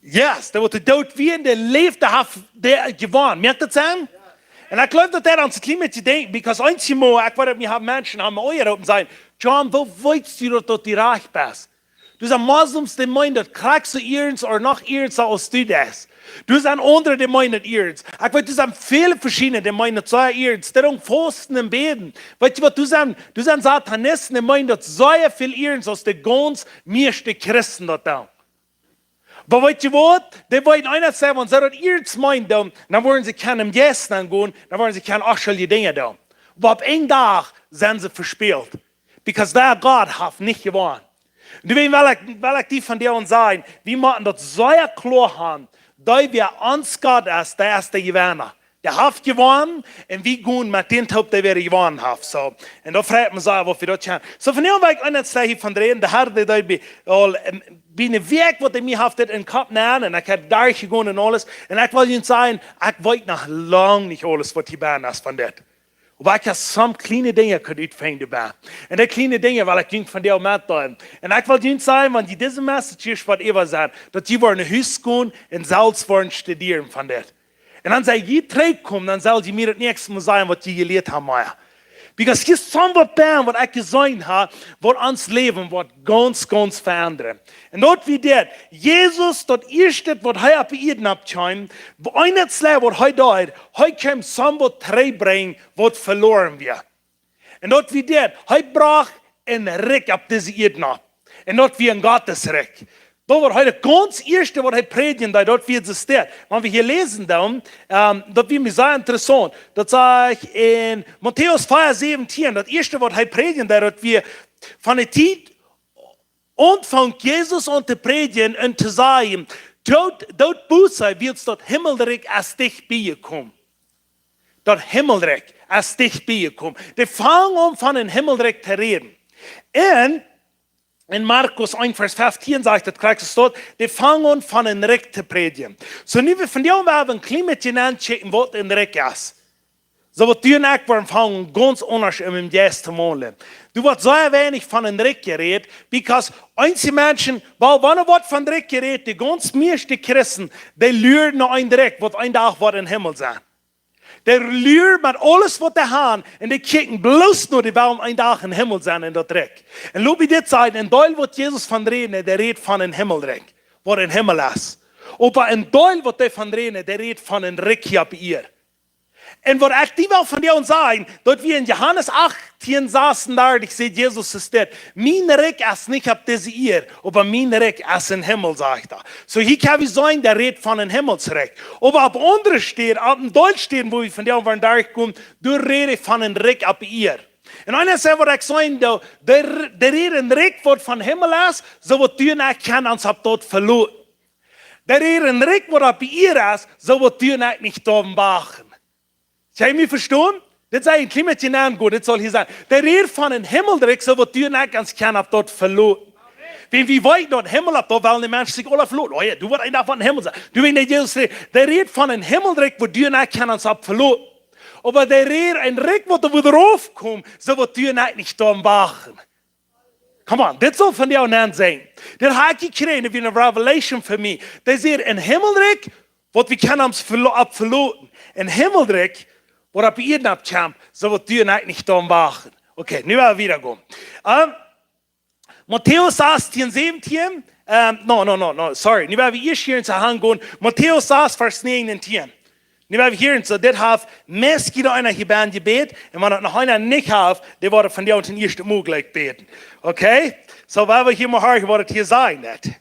Yes, dee waut doot wia, dee läft, dee haft, dee jewonnen. Moakt daut Senn? Un ekj jleew daut dee aun sikj kjlien bät denkjen, because eenjemol, ekj weet daut, wie haben Menschen, haben mie aunjeropen un sajen, John, woo weetst du daut, daut du rajcht best? Doa sent Moslems, dee meenen daut krakjt soo iernst ooda noch iernsta aus du deist. Doa sent aundre, dee meenen daut iernst. Ekj weet, doa sent väle veschiedne, dee meenen daut sea iernst. Dee doonen fausten un bäden. Weetst du waut, doa sent, doa sent Satanisten, dee meenen daut sea väl iernsta aus de gaunz mieeschte Christen daut doonen. Oba weetst du waut? Dee weeten eent, wan see daut iernst meenen doonen, dan woaren see kjennen em Jeist aungonen, dan woaren see kjennen onschuldje Dinja doonen. Oba opp een Dach sent see vespält. Because dee Gott haft nich jewonnen. Un doawäajen well ekj, well ekj die vondoag sajen, wie motten daut sea kloa han, dee wäa ons Gott es, dee es de Jewenna. Dee haft jewonnen un wie gonen met dän toop, dee wäa jewonnen haft. Soo, un daut freit mie sea, waut wie daut kjennen. Soo, vondoag well ekj eent sajen von räden, de Herr, dee deed mie aul, ähm, bie eene Wäakj, waut hee mie haft dit em Kopp nenn, un ekj haud derchjegonen un aules. Un ekj well junt sajen, ekj weet noch lang nich aules, waut hia bie es von dit. Oba ekj hab some kjliene Dinja kunt utfinjen doabie. Un dee kjliene Dinja well ekj junt vondoag metdeelen. Un ekj well junt sajen, wan jie dise Message hia waut äwa sent, daut jie woaren no Hus gonen un selfst woaren studieren von dit. Un dan sell jie trigjkomen, dan sell jie mie daut näakjste Mol sajen, waut jie jelieet haben, mea. Because hia es waut bie waut ekj jeseenen hab, waut ons Läwen woat gaunz, gaunz veendren. Un daut wia dit: Jesus, daut ieeschte waut hee opp de Ieed kjeem, eensje waut hee deed, hee kjeem waut trigjbrinjen waut veloaren wia. Un daut wia dit: hee brocht een Rikj opp dise Ieed. Un daut wia een Gottes Rikj. Daut wia hee, daut gaunz ieeschte waut hee prädjen deed, daut wia dit. Wan wie hia läsen dan, ähm, daut wia mie sea interessaunt. Daut sajcht en Matäus vea säwentieen, daut ieeschte waut hee prädjen deed, daut wia: Von de Tiet aun funk Jesus aun to prädjen un to sajen: Doot, doot Buss, wiels daut Himmelrikj es dicht bie jekomen. Daut Himmelrikj es dicht bie jekomen. Dee funk aun von een Himmelrikj to räden. Un en Markus eent Varsch feftieen sajcht daut krakjt soo, dee funk aun von een Rikj to prädjen. Soo, nu wie vondoag wellen een kjlien bät aunchecken waut een Rikj es. Soo waut du un ekj woaren aunfangen gaunz aundasch em Jeist to waundlen. Doa woat sea weinich von een Rikj jerät, because eensje Menschen, well, wan doa woat von Rikj jerät, de gaunz mieeschte Christen, dee luaren no een Rikj waut een Dach woat em Himmel sennen. Dee luaren met aules waut dee haben un dee kjikjen bloos no, dee wellen een Dach em Himmel sennen en daut Rikj. Un lot mie dit sajen, een Deel waut Jesus von räden, dee rät von een Himmelrikj, waut em Himmel es. Oba een Deel waut dee von räden, dee rät von een Rikj hia opp Ieed. Un waut ekj die well vondoag sajen, daut wia en Johanes achtieen sasundartich, sajcht Jesus es dit: Mien Rikj es nich opp dise Ieed, oba mien Rikj es em Himmel, sajcht hee. Soo, hia kjenn wie seenen, dee rät von een Himmelsrikj. Oba opp aundre Städen, opp een Deel Städen, wua wie vondoag woaren derchkomen, doa rät hee von een Rikj opp Ieed. Un eena sajcht, waut ekj saj, dee, dee, dee rät een Rikj waut em Himmel es, soo waut du un ekj kjennen ons opp daut veloten. Dee rät een Rikj waut opp Ieed es, soo waut du un ekj nich derwen wachten. Kjenn jie mie vestonen? Dit es een kjlien bät aungonen, dit saul hia sennen. Dee rät von een Himmelrikj, soo waut du un ekj ons kjennen opp daut veloten. Wan wie weeten daut Himmel es, dan wellen de Menschen sikj aula veloten. Oh jo, du woascht een Dach em Himmel sennen. Du, wan dee Jesus rät, dee rät von een Himmelrikj, wua du un ekj kjennen ons opp veloten. Oba dee rät een Rikj waut doa woat raufkomen, soo waut du un ekj nich derwen wachten. Come on, dit saul vondoag sennen. Dit hab ekj jekjräajen, wia een Revelation fa mie. Dee säd: Een Himmelrikj, waut wie kjennen ons velo-, opp veloten. Een Himmelrikj, waut opp Ieed kjemt, soo waut du un ekj nich derwen wachten. Okay, nu woa wie wieda gonen. Ähm, Matäus sastieen, säwentieen. Ähm, no, no, no, no, sorry. Nu woa wie ieescht hia aungonen. Matäus sas, Varsch näajen un tieen. Nu woa wie hia, soo, dit haft meist jieda eena hia bie jebät. Un wan daut noch eena nich haft, dee woat vondoag daut ieeschte Mol jlikj bäden. Okay? Soo, woa wie hia mol horchen, waut daut hia sajcht.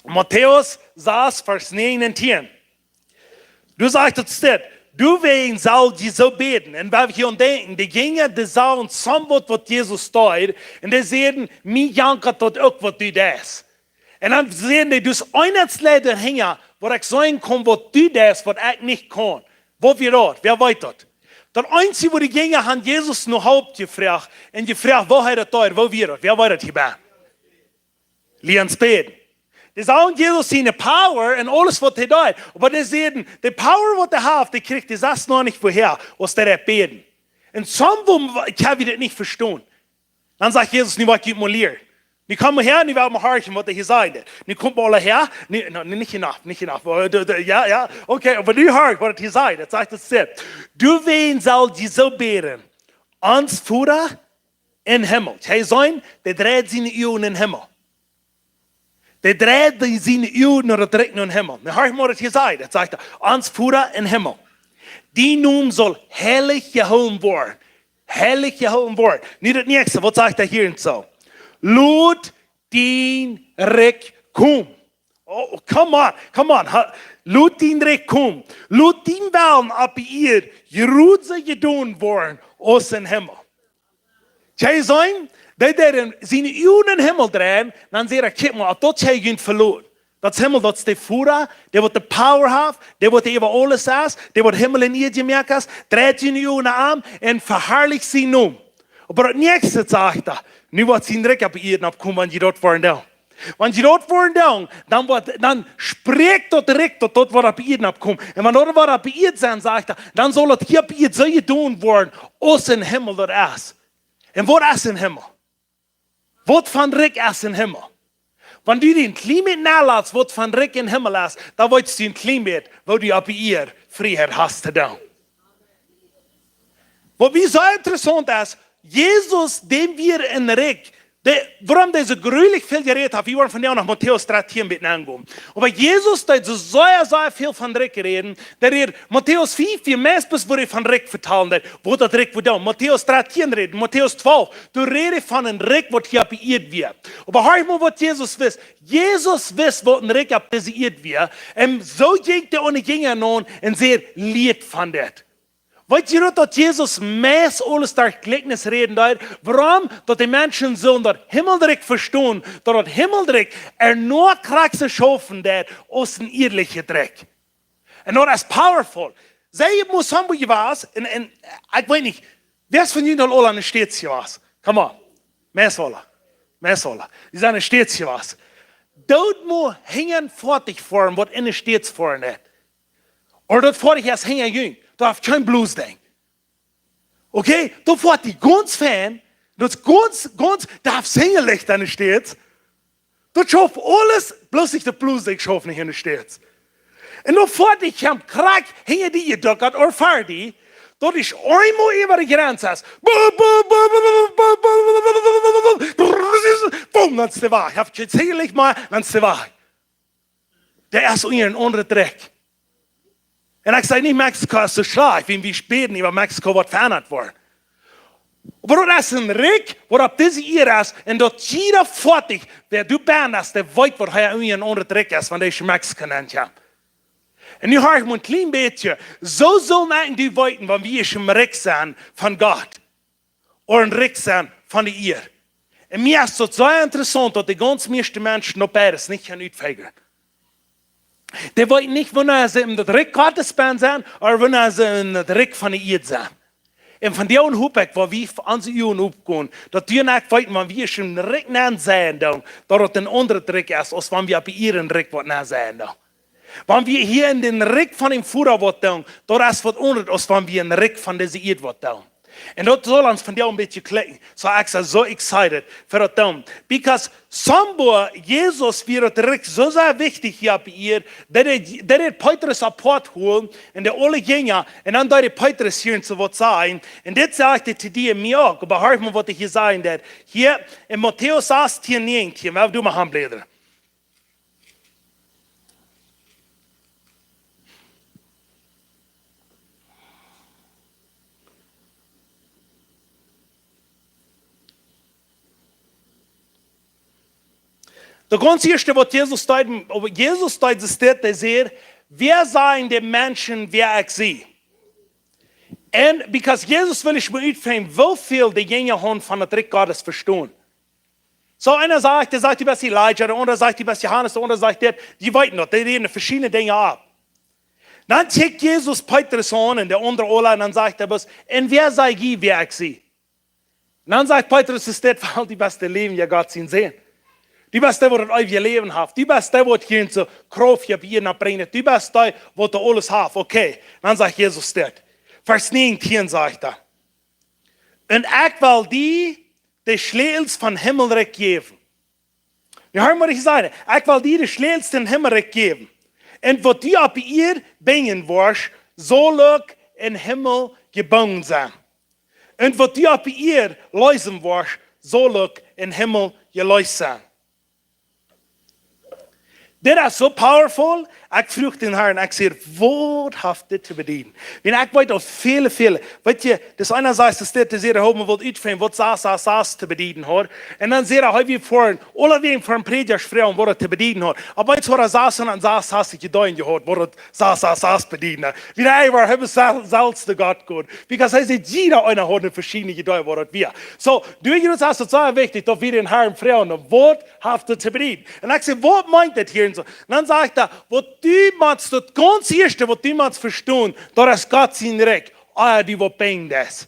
Matäus sas, Varsch näajen un tieen. Doa sajcht et dit: Doawäajen saul jie soo bäden. Un wan wie hia aun denkjen, de Jinja, dee sagen somewhat waut Jesus deed, un dee säden: Mie jankat daut uk waut du deist. Un dan säden dee, doa es een Leet hinja, waut ekj seenen kaun, waut du deist, waut ekj nich kaun. Waut wia daut? Wäa weet daut? Daut eensje, wua de Jinja haben Jesus no Help jefroacht, un jefroacht, woo hee daut deed, woo wia daut? Wäa weet daut hia bie? Liens bäden. Dee sagen Jesus siene power un aules waut hee deed. Oba dee säden, de power waut hee haft, dee kjrieech hee selfst noch nich, wua hee, aus hee bäden. Un somewhat kjenn wie daut nich vestonen. Dan sajcht Jesus: Nu woa ekj junt mol lieren. Nu komt mol häa, nu woa wie mol horchen waut hee hia sajcht. Nu komt mol häa, nu, no, nu, nich enough, nich enough. Äh, d-, d-, jo, jo, okay, oba nu horch waut hee hia sajcht. Daut sajcht et dit: Doawäajen saul jie soo bäden: Ons Voda em Himmel. Hee säd, dee dreid siene Uagen em Himmel. Dee dreid siene Uagen no daut Rikj em Himmel. Nu horch mol waut hee hia sajcht. Daut sajcht hee: Ons Voda em Himmel, dien Nomen saul heilich jehoolen woaren. Heilich jehoolen woaren. Nu daut näakjste, waut sajcht hee hia un soo? Lot dien Rikj komen. Oh, come on, come on. Ha, lot dien Rikj komen. Lot dien Wellen opp Ieed jrod soo jedonen woaren aus em Himmel. Kjenn jie seenen, dee, dee siene Uagen em Himmel dreien, dan sajcht hee: Kjikj mol, daut es hee, junt veloten. Daut es Himmel, daut es de Voda, dee waut de power haft, dee waut äwa aules es, dee waut Himmel un Ieed jemoakt haft, dreid siene Uagen no am un veharlicht sienen Nomen. Oba daut näakjste sajcht hee: Nu woat sien Rikj opp Ieed komen, wan jie daut woaren doonen. Wan jie daut woaren doonen, dan woat, dan sprakjt daut Rikj daut, daut woat opp Ieed komen. Un wan daut woat opp Ieed sennen, sajcht hee, dan saul daut hia opp Ieed soo jedonen woaren aus em Himmel daut es. Un waut es em Himmel? Waut fa een Rikj es em Himmel? Wan du die een kjlien bät nolätst waut fa een Rikj em Himmel es, dan weetst du een kjlien bät, woo du opp Ieed Frieheit hast to doonen. Waut mie soo interessaunt es, Jesus, däm wia een Rikj, dee, wuarom dee soo jreslich väl jerät haft, wie woaren vondoag no Matäus dartieen bät aunkomen. Oba Jesus deed soo sea, sea väl von Rikj räden, daut hee Matäus fief, wia meist bloos, wua hee von Rikj vetalen deed, waut daut Rikj wudd doonen. Matäus dartieen räd, Matäus twalf, doa räd hee von een Rikj, waut hia opp de Ieed wia. Oba horch mol, waut Jesus wist. Jesus wist, waut een Rikj opp dise Ieed wia. Un soo jinkj hee aun de Jinja aun un säd: Lieet von dit. Weet jie daut, daut Jesus meist aules derch Jlikjnis räden deed? Wuarom? Daut de Menschen sullen daut Himmelrikj vestonen, daut daut Himmelrikj ea noch krakjt soo schaufen deed aus een ieedlichet Rikj. Un daut es powerful. See, ekj mott sajen, wua jie wieren, un, un, ekj weet nich, wäa von junt aul aul aun de States jewast? Come on. Meist aule. Meist aule. Dee sent aun de States jewast. Daut mott hinjen Foatich foaren, waut aun de States foaren deit. Ooda daut Foatich es hinjen jung. Daut haft kjeen Bläsdinj. Okay? Daut foat dee gaunz fein. Daut es gaunz, gaunz, daut haft Hinjalicht aun de States. Daut schauft aules, bloos nich daut Bläsdinj schauft nich aun de States. Un daut foat dee krakjt hinja die jeduckt ooda ver die, daut es eemol äwa de Jrenz es. Boom, dan es dee wajch. Haft kjeen Hinjalicht mea, dan es dee wajch. Dee es unja een aundret Rikj. Un ekj saj nich, Mexiko es soo schlajcht, wan wie bäden äwa Mexiko waut veendat woat. Oba daut es een Rikj, waut opp dise Ieed es, un daut jieda Foatich, wäa doa bennen es, dee weet, waut hee unja een aundret Rikj es, wan dee ut Mexiko nenn kjemt. Un nu hab ekj mau een kjlien bät, soo sellen wie weeten, wan wie em Rikj sent von Gott. Ooda em Rikj sent von de Ieed. Un mie es daut soo interessaunt, daut de gaunz mieeschte Menschen daut beides nich kjennen utfinjen. Dee weeten nich, wanea see em Rikj Gottes bennen sent, ooda wanea see em Rikj von de Ieed sent. Un vondoag hop ekj, wan wie onse Uagen opgonen, daut wie nich weeten, wan wie em Rikj nenn sent, dan, daut daut een aundret Rikj es, aus wan wie opp de Ieed em Rikj waut nenn sent, dan. Wan wie hia em Rikj von däm Voda waut doonen, daut es waut aundret, aus wan wie em Rikj von dise Ieed waut doonen. Un daut saul ons vondoag een bät kjlikjen. So, ekj sie soo excited fa daut doonen. Because somehow, Jesus wia daut Rikj soo sea wichtich hia opp de Ieed, daut hee, daut hee Petrus apoat hilt un de aule Jinja, un dan deed hee Petrus hieren soo waut sajen. Un dit sajcht hee to die un mie uk, oba horch mol, waut hee hia sajen deed. Hia en Matäus sastieen, näajentieen, wie doonen mau aunbläden. Daut gaunz ieeschte, waut Jesus deed, Jesus deed, es dit, hee säd: Wäa sajen de Menschen, wäa ekj sie? Un because Jesus well ieescht mol utfinjen, woo väl de Jinja hauden von daut Rikj Gottes vestonen. So, eena sajcht, dee sajcht, du best Elijah, de aundra sajcht, du best Johanes, de aundra sajcht dit. Dee weeten daut, dee räden veschiedne Dinja auf. Dan kjikjt Jesus Petrus aun un de aundre aule, un dan sajcht hee bloos: Un wäa saj jie, wäa ekj sie? Un dan sajcht Petrus, es dit, wiels du best de läwendje Gott sien Sän. Du best dee, waut daut eewje Läwen haft. Du best dee, waut hia soo Krauft hia bie ons brinjt. Du best dee, waut doa aules haft. Okay. Un dan sajcht Jesus dit. Varsch näajentieen sajcht hee: Un ekj well die de Schlätels vom Himmelrikj jäwen. Nu, hia mott ekj sajen, ekj well die de Schlätels vom Himmelrikj jäwen. Un waut du opp de Ieed binjen woascht, saul uk em Himmel jebungen sennen. Un waut du opp de Ieed leesen woascht, saul uk em Himmel jeleest sennen. Dit es soo powerful. Ekj fruach dän Harn, ekj säd: Waut haft dit to bedieden? Wan ekj weet, daut väle, väle, weet jie, daut eena sajcht, es dit, dee säd, hee haud mol waut utjefongen, waut sas sas sas to bedieden haud. Un dan säd hee, hee wia ver, aulawäajen ver een Prädja froagen, waut daut to bedieden haud. Opp eemol haud hee sas un dan sas sas jedonen jehaut, waut daut sas sas sas bedieden haud. Wan hee wia, hee wia sel-, selfst de Gott Gott. Because hee säd, jieda eena haud eene veschiedne Idee, waut daut wia. So, du, Jesus, es daut sea wichtich, daut wie dän Harn froagen, waut haft daut to bedieden? Un ekj säd: Waut meent daut hia un soo? Un dan sajcht hee: Waut du motst, daut gaunz ieeschte, waut du motst vestonen, daut es Gott sien Rikj, ea du waut binjen deist.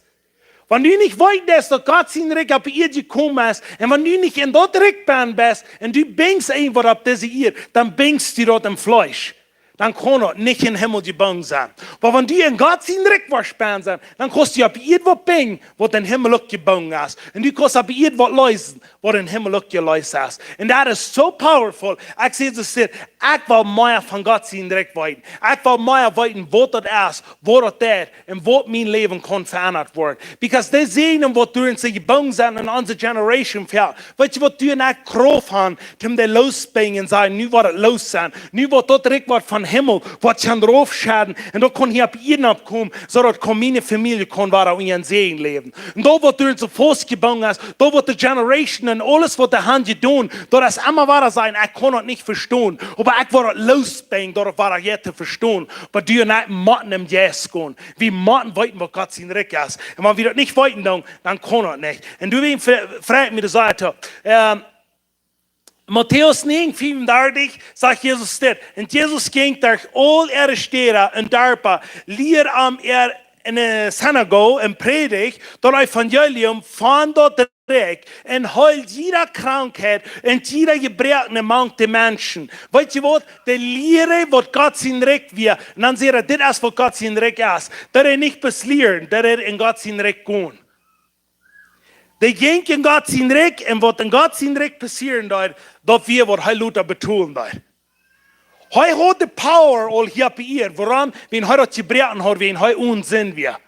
Wan du nich weetst, daut Gott sien Rikj opp de Ieed jekomen es, un wan du nich en daut Rikj bennen best, un du binjst irjent waut opp dise Ieed, dan binjst du daut em Fleesch. dan kaun daut nich em Himmel jebungen sennen. Oba wan du en Gott sien Rikj woascht bennen sennen, dan kaust du opp Ieed waut binjen, waut em Himmel uk jebungen es. Un du kaust opp Ieed waut leesen, waut em Himmel uk jeleest es. Un daut es so powerful. Ekj saj, ekj well mea von Gott sien Rikj weeten. Ekj well mea weeten, waut daut es, waut daut deit, un waut mien Läwen kaun veendat woaren. Because dee Säajen, waut doa en sikj jebungen sent en onse Generation, jo, weetst du waut, du en ekj Krauft han, toom dee loosbinjen un sajen, nu woat et loos sennen. Nu woat daut Rikj waut von Himmel, waut kaun raufschedden, un daut kaun hia opp Ieed oppkomen, soo daut kaun miene Famielje kaun wada en Säajen läwen. Un daut waut doa en sikj faustjebungen es, daut waut de Generation un aules waut dee han jedonen, daut es emma wada sajen, ekj kaun daut nich vestonen, oba ekj woa daut loosbinjen, daut et wada jeit to vestonen. Oba du en ekj motten em Jeist gonen. Wie motten weeten, waut Gott sien Rikj es. Un wan wie daut nich weeten, dan, dan kaun daut nich. Un du, wie fre-, freit mie de Sache. Ähm, Matäus näajen, fiefundartich sajcht Jesus dit. Un Jesus jinkj derch aul äare Städen un Darpa, lieed an äa en de Synagogen un prädicht daut Evangelium von daut Rikj, un heeld jiede Krankheit un jiede Jebroakne mank de Menschen. Weetst du waut? Dee lieeden, waut Gott sien Rikj wia. Un dan säd hee, dit es, waut Gott sien Rikj es. Daut es nich bloos lieren, daut es en Gott sien Rikj gonen. Dee jinkj en Gott sien Rikj, un waut en Gott sien Rikj passieren deed, daut wia, waut hee lota betolen deed. Hee haud de power aul hia opp Ieed. Wuarom? Wiels hee daut jebroaken haud, wiels hee onen Sind wia.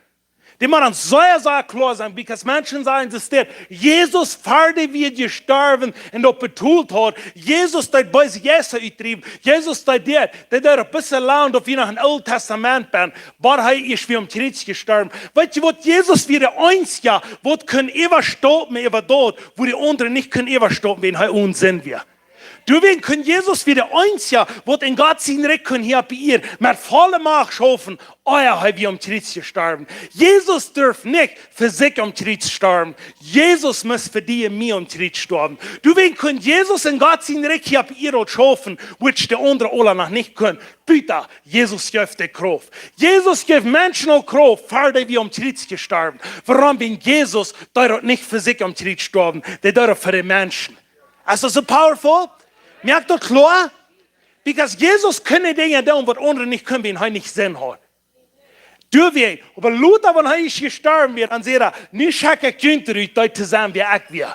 Dee mott ons sea, sea kloa sennen, because Menschen sajen, daut es dit. Jesus, ver dee wia jestorwen un daut betolt haud. Jesus deed beese Jeista utdriewen. Jesus deed dit. Daut deed een bät lang, daut wie noch em Oolen Tastament sent. Oba hee es wada aum Kjriez jestorwen. Weetst du waut? Jesus wia de eensja, waut kunn äwastaupen äwa daut, wua de aundre nich kunnen äwastaupen, wiels hee onen Sind wia. Doawäajen kunn Jesus wia de eensja, waut en Gott sien Rikj kunn hia opp Ieed met volle Macht schaufen, ea hee wia aum Kjriez jestorwen. Jesus durf nich fa sikj aum Kjriez stoawen. Jesus must fa die un mie aum Kjriez stoawen. Doawäajen kunn Jesus en Gott sien Rikj hia opp Ieed schaufen, waut de aundre aula noch nich kunnen. Buta, Jesus jeef de Krauft. Jesus jeef Menschen aul Krauft, ver dee wia aum Kjriez jestorwen. Wuarom? Wiels Jesus deed daut nich fa sikj aum Kjriez stoawen, dee deed daut fa de Menschen. Es daut soo powerful? Moakt daut kloa? Because Jesus kunn Dinja doonen, waut aundre nich kunnen, wiels hee nich Sind haud. Doawäajen, oba lota, wan hee es jestorwen wia, dan säd hee, nu schekj ekj junt rut, daut to sennen, wäa ekj wia.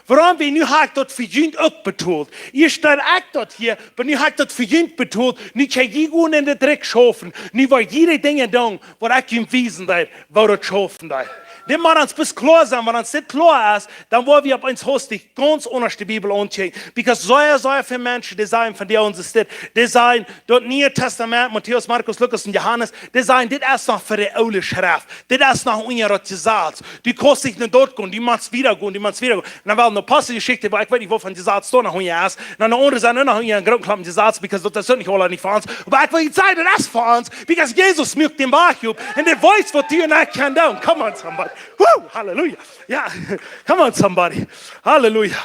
Wuarom? Wiels nu hab ekj daut fa junt uk betolt. Ieescht deed ekj daut hia, oba nu hab ekj daut fa junt betolt. Nu kjenn jie gonen en daut Rikj schaufen. Nu woa jie de Dinja doonen, waut ekj junt wiesen deed, woo daut schaufen deed. Dit mott ons bloos kloa sennen, wan ons dit kloa es, dan woa wie opp eemol hastich gaunz aundasch de Bibel aunkjikjen. Because sea, sea väl Menschen, dee sajen von dee onse Städ, dee sajen, daut Niee Tastament, Matäus, Markus, Lukas un Johanes, dee sajen, dit es noch fa de oole Schreft. Dit es noch unja daut Jesaz. Du kaust nich no doa gonen, du motst wieda gonen, du motst wieda gonen. Un dan woat ne Aposteljeschicht, oba ekj weet nich, woo väl Jesaz doa noch unja es. Un dan de aundre sent noch unja een grooten Klompen Jesaz, because daut es nich aula nich fa ons. Oba ekj well junt sajen, daut es fa ons, because Jesus muak dän Wajch op. Un dee weet, waut du un ekj kjennen doonen. Come on, somebody. Woo, halleluja. Jo, come on, somebody. Halleluja.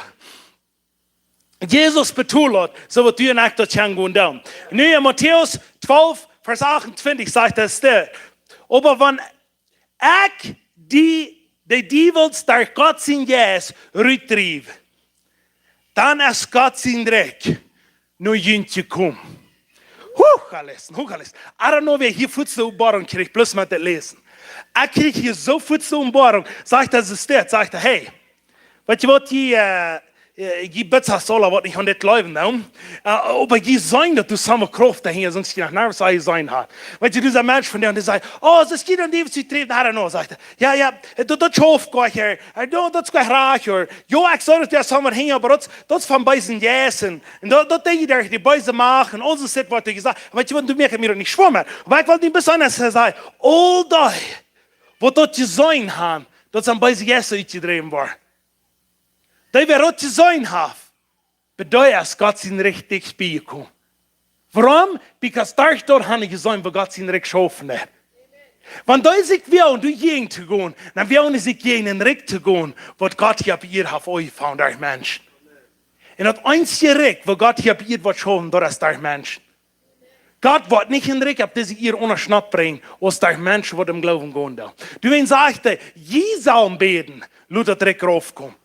Jesus betolt daut, soo waut du un ekj daut kjennen gonen doonen. Nu en Matäus twalf, Varsch achtuntwintich sajcht et dit: Oba wan ekj dee, de Diewels derch Gott sien Jeist rutdriew, dan es Gott sien Rikj no junt jekomen. Huch, alles, huch, alles. I don't know, wäa hia fuaz de Openboarunk kjricht, bloos met daut läsen. Ekj kjrieech hia soo fuaz de Openboarunk, sajcht et dit, sajcht et, hey, weetst du waut, jie, äh, äh, jie Bitsa Sola, waut nich aun dit jleewen, no? Äh, oba jie seenen, daut du samme Krauft doa hinja, sonst jie noch nuscht jeseenen haben. Weetst du, dise Mensch von dee, dee säd, oh, es jie dee, waut rutdriewen, I don't know, sajcht et. Jo, jo, daut, daut schauft goa nich, äh, daut, daut es goa nich rajcht, jo. Jo, ekj saj, daut es samme hinja, oba daut, daut es von beesen Jeisten. Un daut, daut deed jie derch de beese Macht un aul soo waut jesajcht. Weetst du waut, du moakst mie daut nich schwoa, oba ekj well die besonda sajen, aul dee, waut daut jeseenen haben, daut sent beese Jeista utjedräwen worden. Dee, wäa daut jeseenen haft, bie dee es Gott sien Rikj dicht bie jekomen. Wuarom? Because derch daut haben see jeseenen, woo Gott sien Rikj schaufen haft. Wan dee sikj woagen, doa jäajen to gonen, dan woagen see sikj jäajen een Rikj to gonen, waut Gott hia opp Ieed haft aunjefongen derch Menschen. Un daut eensje Rikj, waut Gott hia opp Ieed woat schaufen, daut es derch Menschen. Gott woat nich een Rikj opp dise Ieed aundasch brinjen, aus derch Menschen, waut em Gloowen gonen doonen. Doawäajen sajcht hee, jie sellen bäden, lot daut Rikj raufkomen.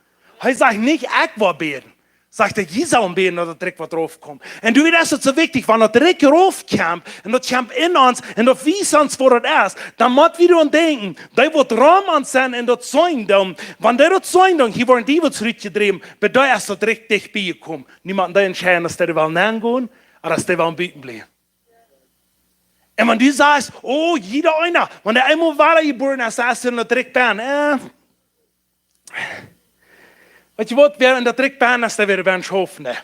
Hee sajcht nich, ekj woa bäden. Sajcht hee, jie sellen bäden, daut daut Rikj woat raufkomen. Un du weetst, daut es soo wichtich, wan daut Rikj raufkjemt, un daut kjemt en ons, un daut wiest ons, woo daut es, dan mott wie doaraun denkjen, dee waut rom ons sent un daut seenen doonen, wan dee daut seenen doonen, hia woaren Diewels rutjedräwen, bie dee es daut Rikj dicht bie jekomen. Nu motten dee entscheiden, aus dee wellen nengonen, ooda aus dee wellen buten bliewen. Un wan du sajchst, oh, jieda eena, wan dee eemol wada jebuaren es, es hee en daut Rikj benn. Äh, weetst du waut, wäa en daut Rikj benn es, dee woat benn schaufen, nä.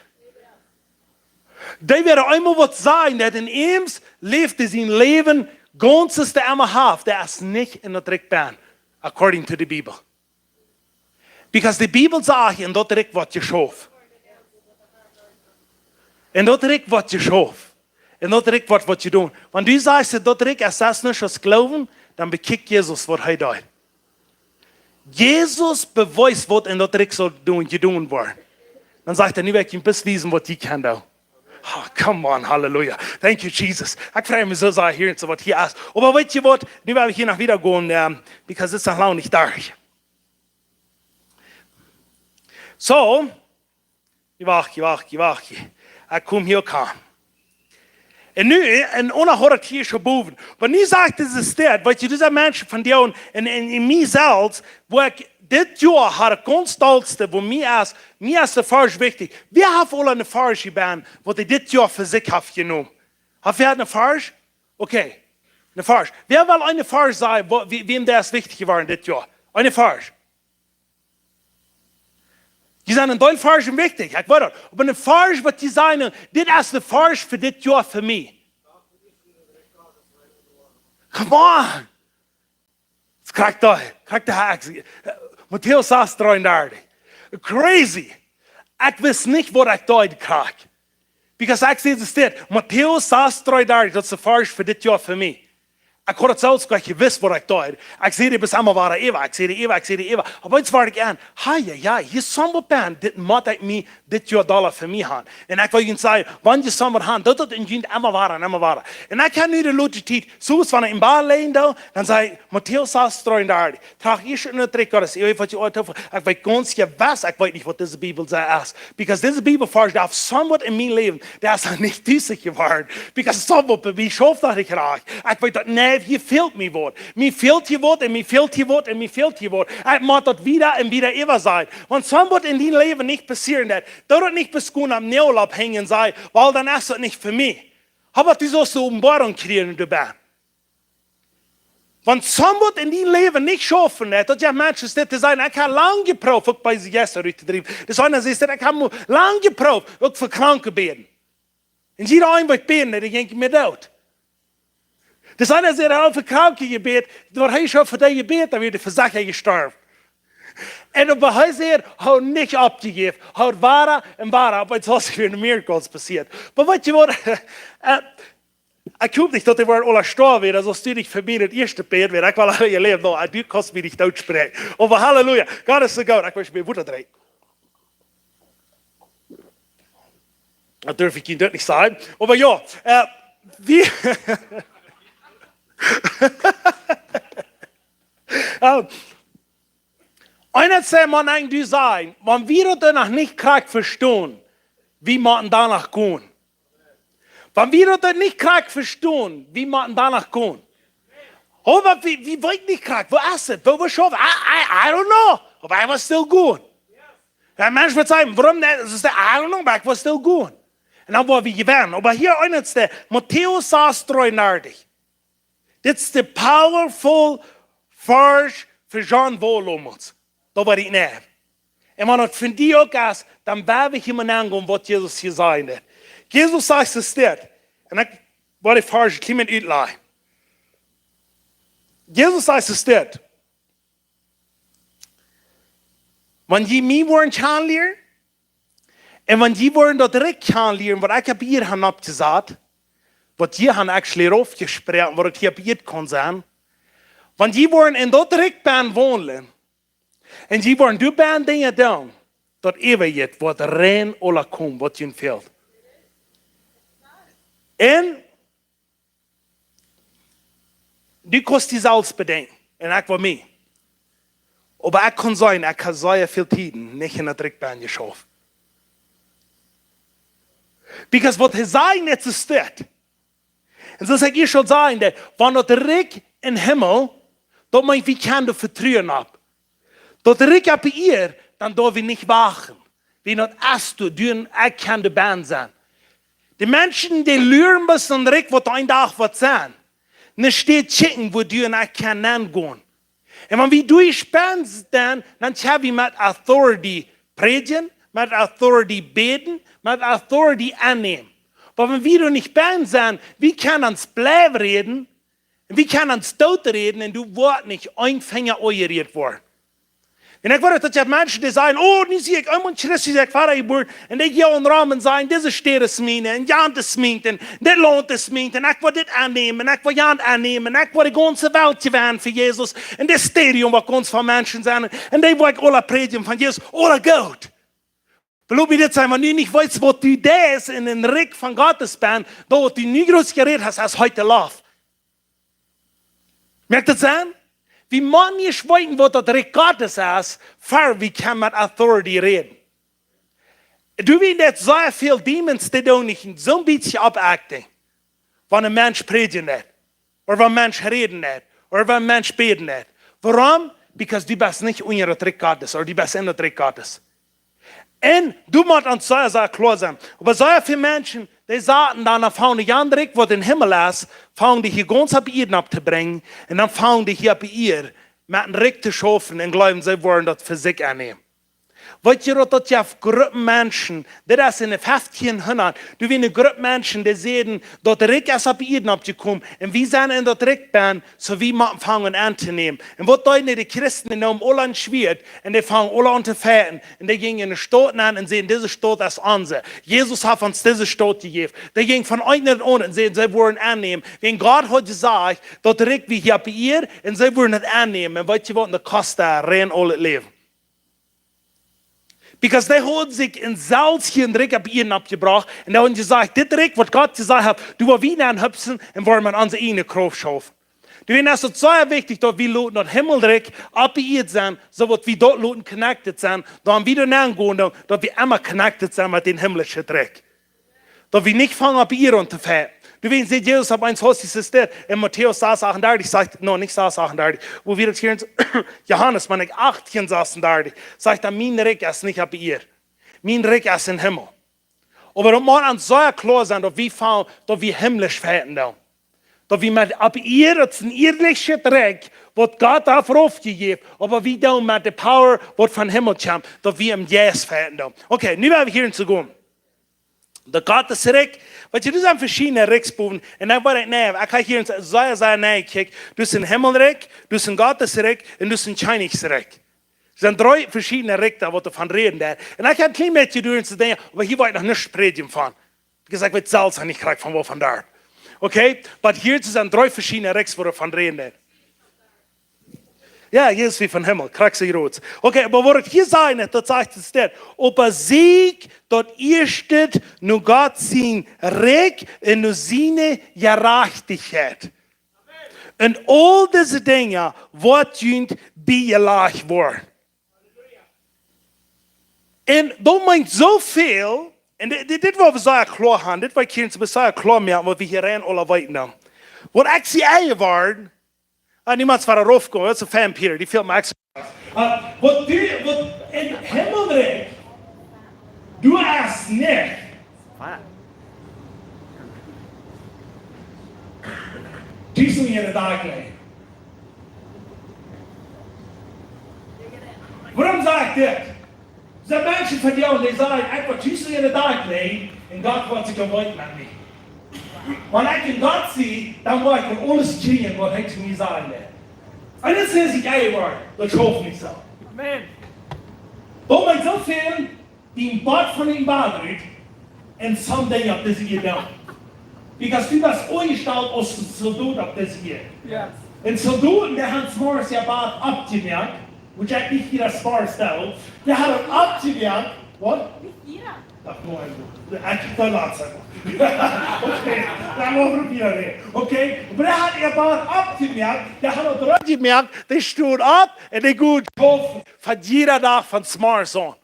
Dee woat eemol waut sajen, daut en eenem läft, dee sien Läwen gaunz es, dee emma haft, dee es nich en daut Rikj benn, according to the Bible. Because de Bibel sajcht, en daut Rikj woat jeschauft. En daut Rikj woat jeschauft. En daut Rikj woat, woat jedonen. Wan du sajchst, daut Rikj es daut nich aus Gloowen, dan bekjikj Jesus, waut hee deed. Jesus bewiest, waut en daut Rikj saul doonen, jedonen woaren. Dan sajcht hee, nu woa ekj junt bloos wiesen, waut jie kjennen doonen. Oh, come on, hallelujah. Thank you, Jesus. Ekj frei mie soo sea hia un soo waut hia es. Oba weetst du waut? Nu woa wie hia noch wieda gonen, ähm, because dit es noch lang nich doa. Soo, wacht, wacht, wacht. Ekj kom hia uk aun. Un nu, un oona haud et hia schon bowen. Oba nu sajcht dise Städ, weetst du, dise Menschen von die un, un, un, un mie selfst, woo ekj dit Joa haud, daut gaunz dollste, woo mie es, mie es de Varsch wichtich. Wäa haft aul een Varsch hia benn, waut hee dit Joa fa sikj haft jenomen? Haft wäa een Varsch? Okay. Een Varsch. Wäa well een Varsch sajen, woo, wäa, wäm dee es wichtich jeworden dit Joa? Een Varsch. Dee sent een Deel Varschen wichtich, ekj weet daut. Oba een Varsch, waut dee sajen, dit es de Varsch fa dit Joa fa mie. Come on. Daut krakjt doa, krakjt doa, ekj, Matäus sas dreeundartich. Crazy. Ekj wist nich, waut ekj deed, krakjt. Because ekj säd, daut es dit. Matäus sas dreeundartich, daut es de Varsch fa dit Joa fa mie. Ekj haud daut selfst goanich jewist, waut ekj deed. Ekj säd, du best emma wada äwa. Ekj säd, äwa, ekj säd, äwa. Oba eenst wort ekj aun. Hei, jo, jo, hia es soo waut benn. Dit mott ekj mie, dit Joa dolla fa mie han. Un ekj well junt sajen, wan jie soo waut han, daut daut en junt emma wada un emma wada. Un ekj hab nu de latste Tiet, soo aus wan ekj em Bad lijen doo, dan saj ekj, Matäus sas dreeundartich. Tracht ieescht en daut Rikj Gottes, ekj weet, waut jie ooit haben. Ekj weet gaunz jewess, ekj weet nich, waut dise Bibel sajcht, es. Because dise Bibelvarsch, dee haft soo waut en mien Läwen, dee es nich tus jeworden. Because soo waut bie mie schauft daut nich rajcht. Ekj weet daut, nä, hia fält mie waut. Mie fält hia waut un mie fält hia waut un mie fält hia waut. Ekj mott daut wieda un wieda äwa sajen. Wan soo waut en dien Läwen nich passieren deit, doo daut nich bloos gonen aum Noagel opphenjen un sajen, well, dan es daut nich fa mie. Hab daut du sust de Openboarunk kjrieen doabie. Wan soo waut en dien Läwen nich schaufen deit, daut jie Menschen dit to sajen, ekj hab lang jeprooft, uk beese Jeista rut to driewen. Daut eena sajcht, ekj hab lang jeprooft, uk fa Kranke bäden. Un jieda eena, waut bäden, dee jinkj mie doot. Daut eena sajcht, ekj hab fa Kranke jebät, daut hee schon fa dee jebät, dan wia de Vesecha jestorwen. Un oba hee sajcht, hab nich oppjejäft, hab wada un wada, oba eenst es wada een Miracle passieet. Oba weetst du waut, äh, ekj hop nich, daut dee woaren aula stoawen, daut es, aus du nich fa mie daut ieeschte Bät wia. Ekj well aula je läwen, no, du kaust mie nich dootspräakjen. Oba halleluja, Gott es soo goot, ekj well mie Wota drinkjen. Daut durf ekj junt daut nich sajen. Oba jo, äh, wie, äh, eent es, mau eena sajen, wan wie daut noch nich krakjt vestonen, wie motten doano gonen. Wan wie daut nich krakjt vestonen, wie motten doano gonen. Oh, oba wie, wie weeten nich krakjt, woo es et? Woo, woo schaft? I, I, I don't know. Oba I was still going. Jo, Menschen woaren sajen, wuarom nich? Daut es de, I don't know, but I was still going. Un dan woa wie jewennen. Oba hia eent es de, Matäus sas dreeundartich. Dit es de powerful Varsch fa John Wall domols. Daut woa ekj nämen. Un wan daut fa die uk es, dan woa wie hia mau aungonen, waut Jesus hia sajen deit. Jesus sajcht, es dit. Un ekj woa dän Varsch een kjlien bät utlajen. Jesus sajcht, es dit. Wan jie mie woaren kjanen lieren, un wan jie woaren daut Rikj kjanen lieren, waut ekj hab hia han oppjesat, waut jie han actually raufjesproaken, waut et hia opp Ieed kaun sennen. Wan jie woaren en daut Rikj benn wonen, un jie woaren doa benn Dinja doonen, daut eewje woat rein aula komen, waut junt fält. Un du kaust die selfst bedenkjen, un ekj woa mie. Oba ekj kaun sajen, ekj hab sea väl Tieden nich en daut Rikj benn jeschauft. Because waut hee sajcht, daut es dit. Un soo aus ekj ieescht aul säd, daut wan daut Rikj em Himmel, daut meent, wie kjennen doa vetruen opp. Daut Rikj opp de Ieed, dan doo wie nich wachten. Wie daut es, du, du un ekj kjennen doa bennen sennen. De Menschen, dee luren bloos no daut Rikj, waut een Dach woat sennen. Nich steit kjikjen, wua du un ekj kjennen gonen. Un wan wie doa bennen sennen, dan, dan kjenn wie met authority prädjen, met authority bäden, met authority aunnämen. Oba wan wie doa nich bennen sennen, wie kjennen ons blied räden, un wie kjennen ons doot räden, un doa woat nich een Finja aunjerieet woaren. Un ekj weet, daut jeft Menschen, dee sajen: "Oh, nu sie ekj eemol Christ, sie ekj wada jebuaren." Un dee gonen rom un sajen: "Dise Städ es miene, un jant es mient, un dit Launt es mient, un ekj well dit aunnämen, un ekj well jant aunnämen, un ekj well de gaunze Welt jewennen fa Jesus, un dit Stadion, waut gaunz voll Menschen sent, un dee well ekj aula prädjen von Jesus, aula goot." Oba lot mie dit sajen, wan du nich weetst, waut du deist en daut Rikj von Gott best, dan waut du nu groot jerät hast, es hia de Loft. Moakt daut Senn? Wie motten ieescht weeten, waut daut Rikj Gottes es, ea wie kjennen met authority räden. Du, wie daut sea väl Demons, dee doonen nich soon bät opp acting, wan een Mensch prädjen deit, ooda wan een Mensch räden deit, ooda wan een Mensch bäden deit. Wuarom? Because du best nich unja daut Rikj Gottes, ooda du best en daut Rikj Gottes. Un du motst ons sea, sea kloa sennen. Oba sea väl Menschen, dee saten dan, dan fangen dee aun daut Rikj, waut em Himmel es, fangen dee hia gaunz opp Ieed opptobrinjen, un dan fangen dee hia opp Ieed met een Rikj to schaufen un jleewen, see woaren daut fa sikj aunnämen. Weetst du, daut, daut jeft Gruppen Menschen, dit es en de feftieenhundat, doa wia eene Grupp Menschen, dee säden, daut Rikj es opp Ieed oppjekomen, un wie sent en daut Rikj bennen, soo wie motten fangen auntonämen. Un waut deeden dee? De Christen, dee neemen aula een Schwieet, un dee fangen aula aun to fechten. Un dee jinjen en eene Staut nenn un säden: "Dise Staut es onse. Jesus haft ons dise Staut jejäft." Dee jinjen von eent no daut aundre un säden, see woaren aunnämen. Wiels Gott haud jesajcht, daut Rikj wia hia opp Ieed, un see woaren daut aunnämen. Un weetst du waut? Un daut kost an rein aul daut Läwen. Because dee hauden sikj en selfst hia een Rikj opp Ieed oppjebrocht. Un dee hauden jesajcht, dit Rikj, waut Gott jesajcht haft, doa woa wie nenn hupsen un woaren met onse ieejne Krauft schaufen. Du, un daut es sea wichtich, daut wie loten daut Himmelrikj opp Ieed sennen, soo aus wie doa loten connected sennen, daut wie doa nenn gonen, daut, daut wie emma connected sent met daut himmlische Rikj. Daut wie nich fangen opp Ieed aun to fechten. Du, wan Jesus opp eemol haft, es dit, en Matäus sas achtundartich sajcht, no, nich sas achtundartich, woo wia daut hia en Johanes, meen ekj, achtieen sasundartich, sajcht hee: "Mien Rikj es nich opp Ieed. Mien Rikj es em Himmel." Oba daut mott ons sea kloa sennen, daut wie fa-, daut wie himmlisch fechten doonen. Daut wie met opp Ieed, daut es een ieedlichet Rikj, waut Gott haft raufjejäft, oba wie doonen met de Power, waut vom Himmel kjemt, daut wie em Jeist fechten doonen. Okay, nu woa wie hia en Sekunde. Daut Gottes Rikj, weetst du, doa sent veschiedne Rikjs bowen, un dan woa ekj, nä, ekj hab hia en sea, sea, nä, kjikj, doa es een Himmelrikj, doa es een Gottes Rikj, un doa es een Kjennichrikj. Daut sent dree veschiedne Rikjs, waut doa von räden deit. Un ekj hab een kjlien bät jeduldich to denkjen, oba hia woa ekj noch nich prädjen von. Because ekj weet selfst nich krakjt von waut von doa. Okay? Oba hia sent dree veschiedne Rikjs, waut doa von räden deit. Jo, hia es wie von Himmel, krakjt soo groot. Okay, oba waut ekj hia saj, daut sajcht et dit. Oba sieekjt daut ieeschte no Gott sien Rikj un no siene Jerajchtichkjeit. Un aul dise Dinja woaren junt biejelajcht woaren. Un daut meent soo väl, un dit, dit, dit woa wie sea kloa haben, dit woa ekj hia en Sekunde sea kloa moaken, waut wie hia rein aula weeten doonen. Waut ekj sie enjeworden, ah, niemols wada raufkomen, daut es een fan Peter, dee fält mie extra. Ah, waut du, waut em Himmelrikj, du hast nich Tus Unja de Dakj läajen. Wuarom saj ekj dit? Doa sent Menschen von junt, dee sajen: "Ekj woa Tus Unja de Dakj läajen un Gott woat sikj dan weeten met mie." Wan ekj en Gott sie, dan woa ekj aules kjrieen, waut hee to mie sajen well. Un daut es nich enjeworden, daut schauft nich soo. Amen. Doa sent soo väl, dee een Bot von een Bot rut, un someday opp dise Ieed doonen. Because du best aunjestalt aus een Soldot opp dise Ieed. Yes. Een Soldot, dee haft zemorjes äa Bot oppjemoakt, waut ekj nich jieda zemorjes doo. Dee haft daut oppjemoakt, waut? Nich jieda. Daut woa ekj, ekj, daut latst du. Okay, dan woa wie wieda räden. Okay, oba dee haft äa Bot oppjemoakt, dee haft daut rutjemoakt, dee stunt opp un dee jinkj schaufen, von jieda Dach von zemorjes aun.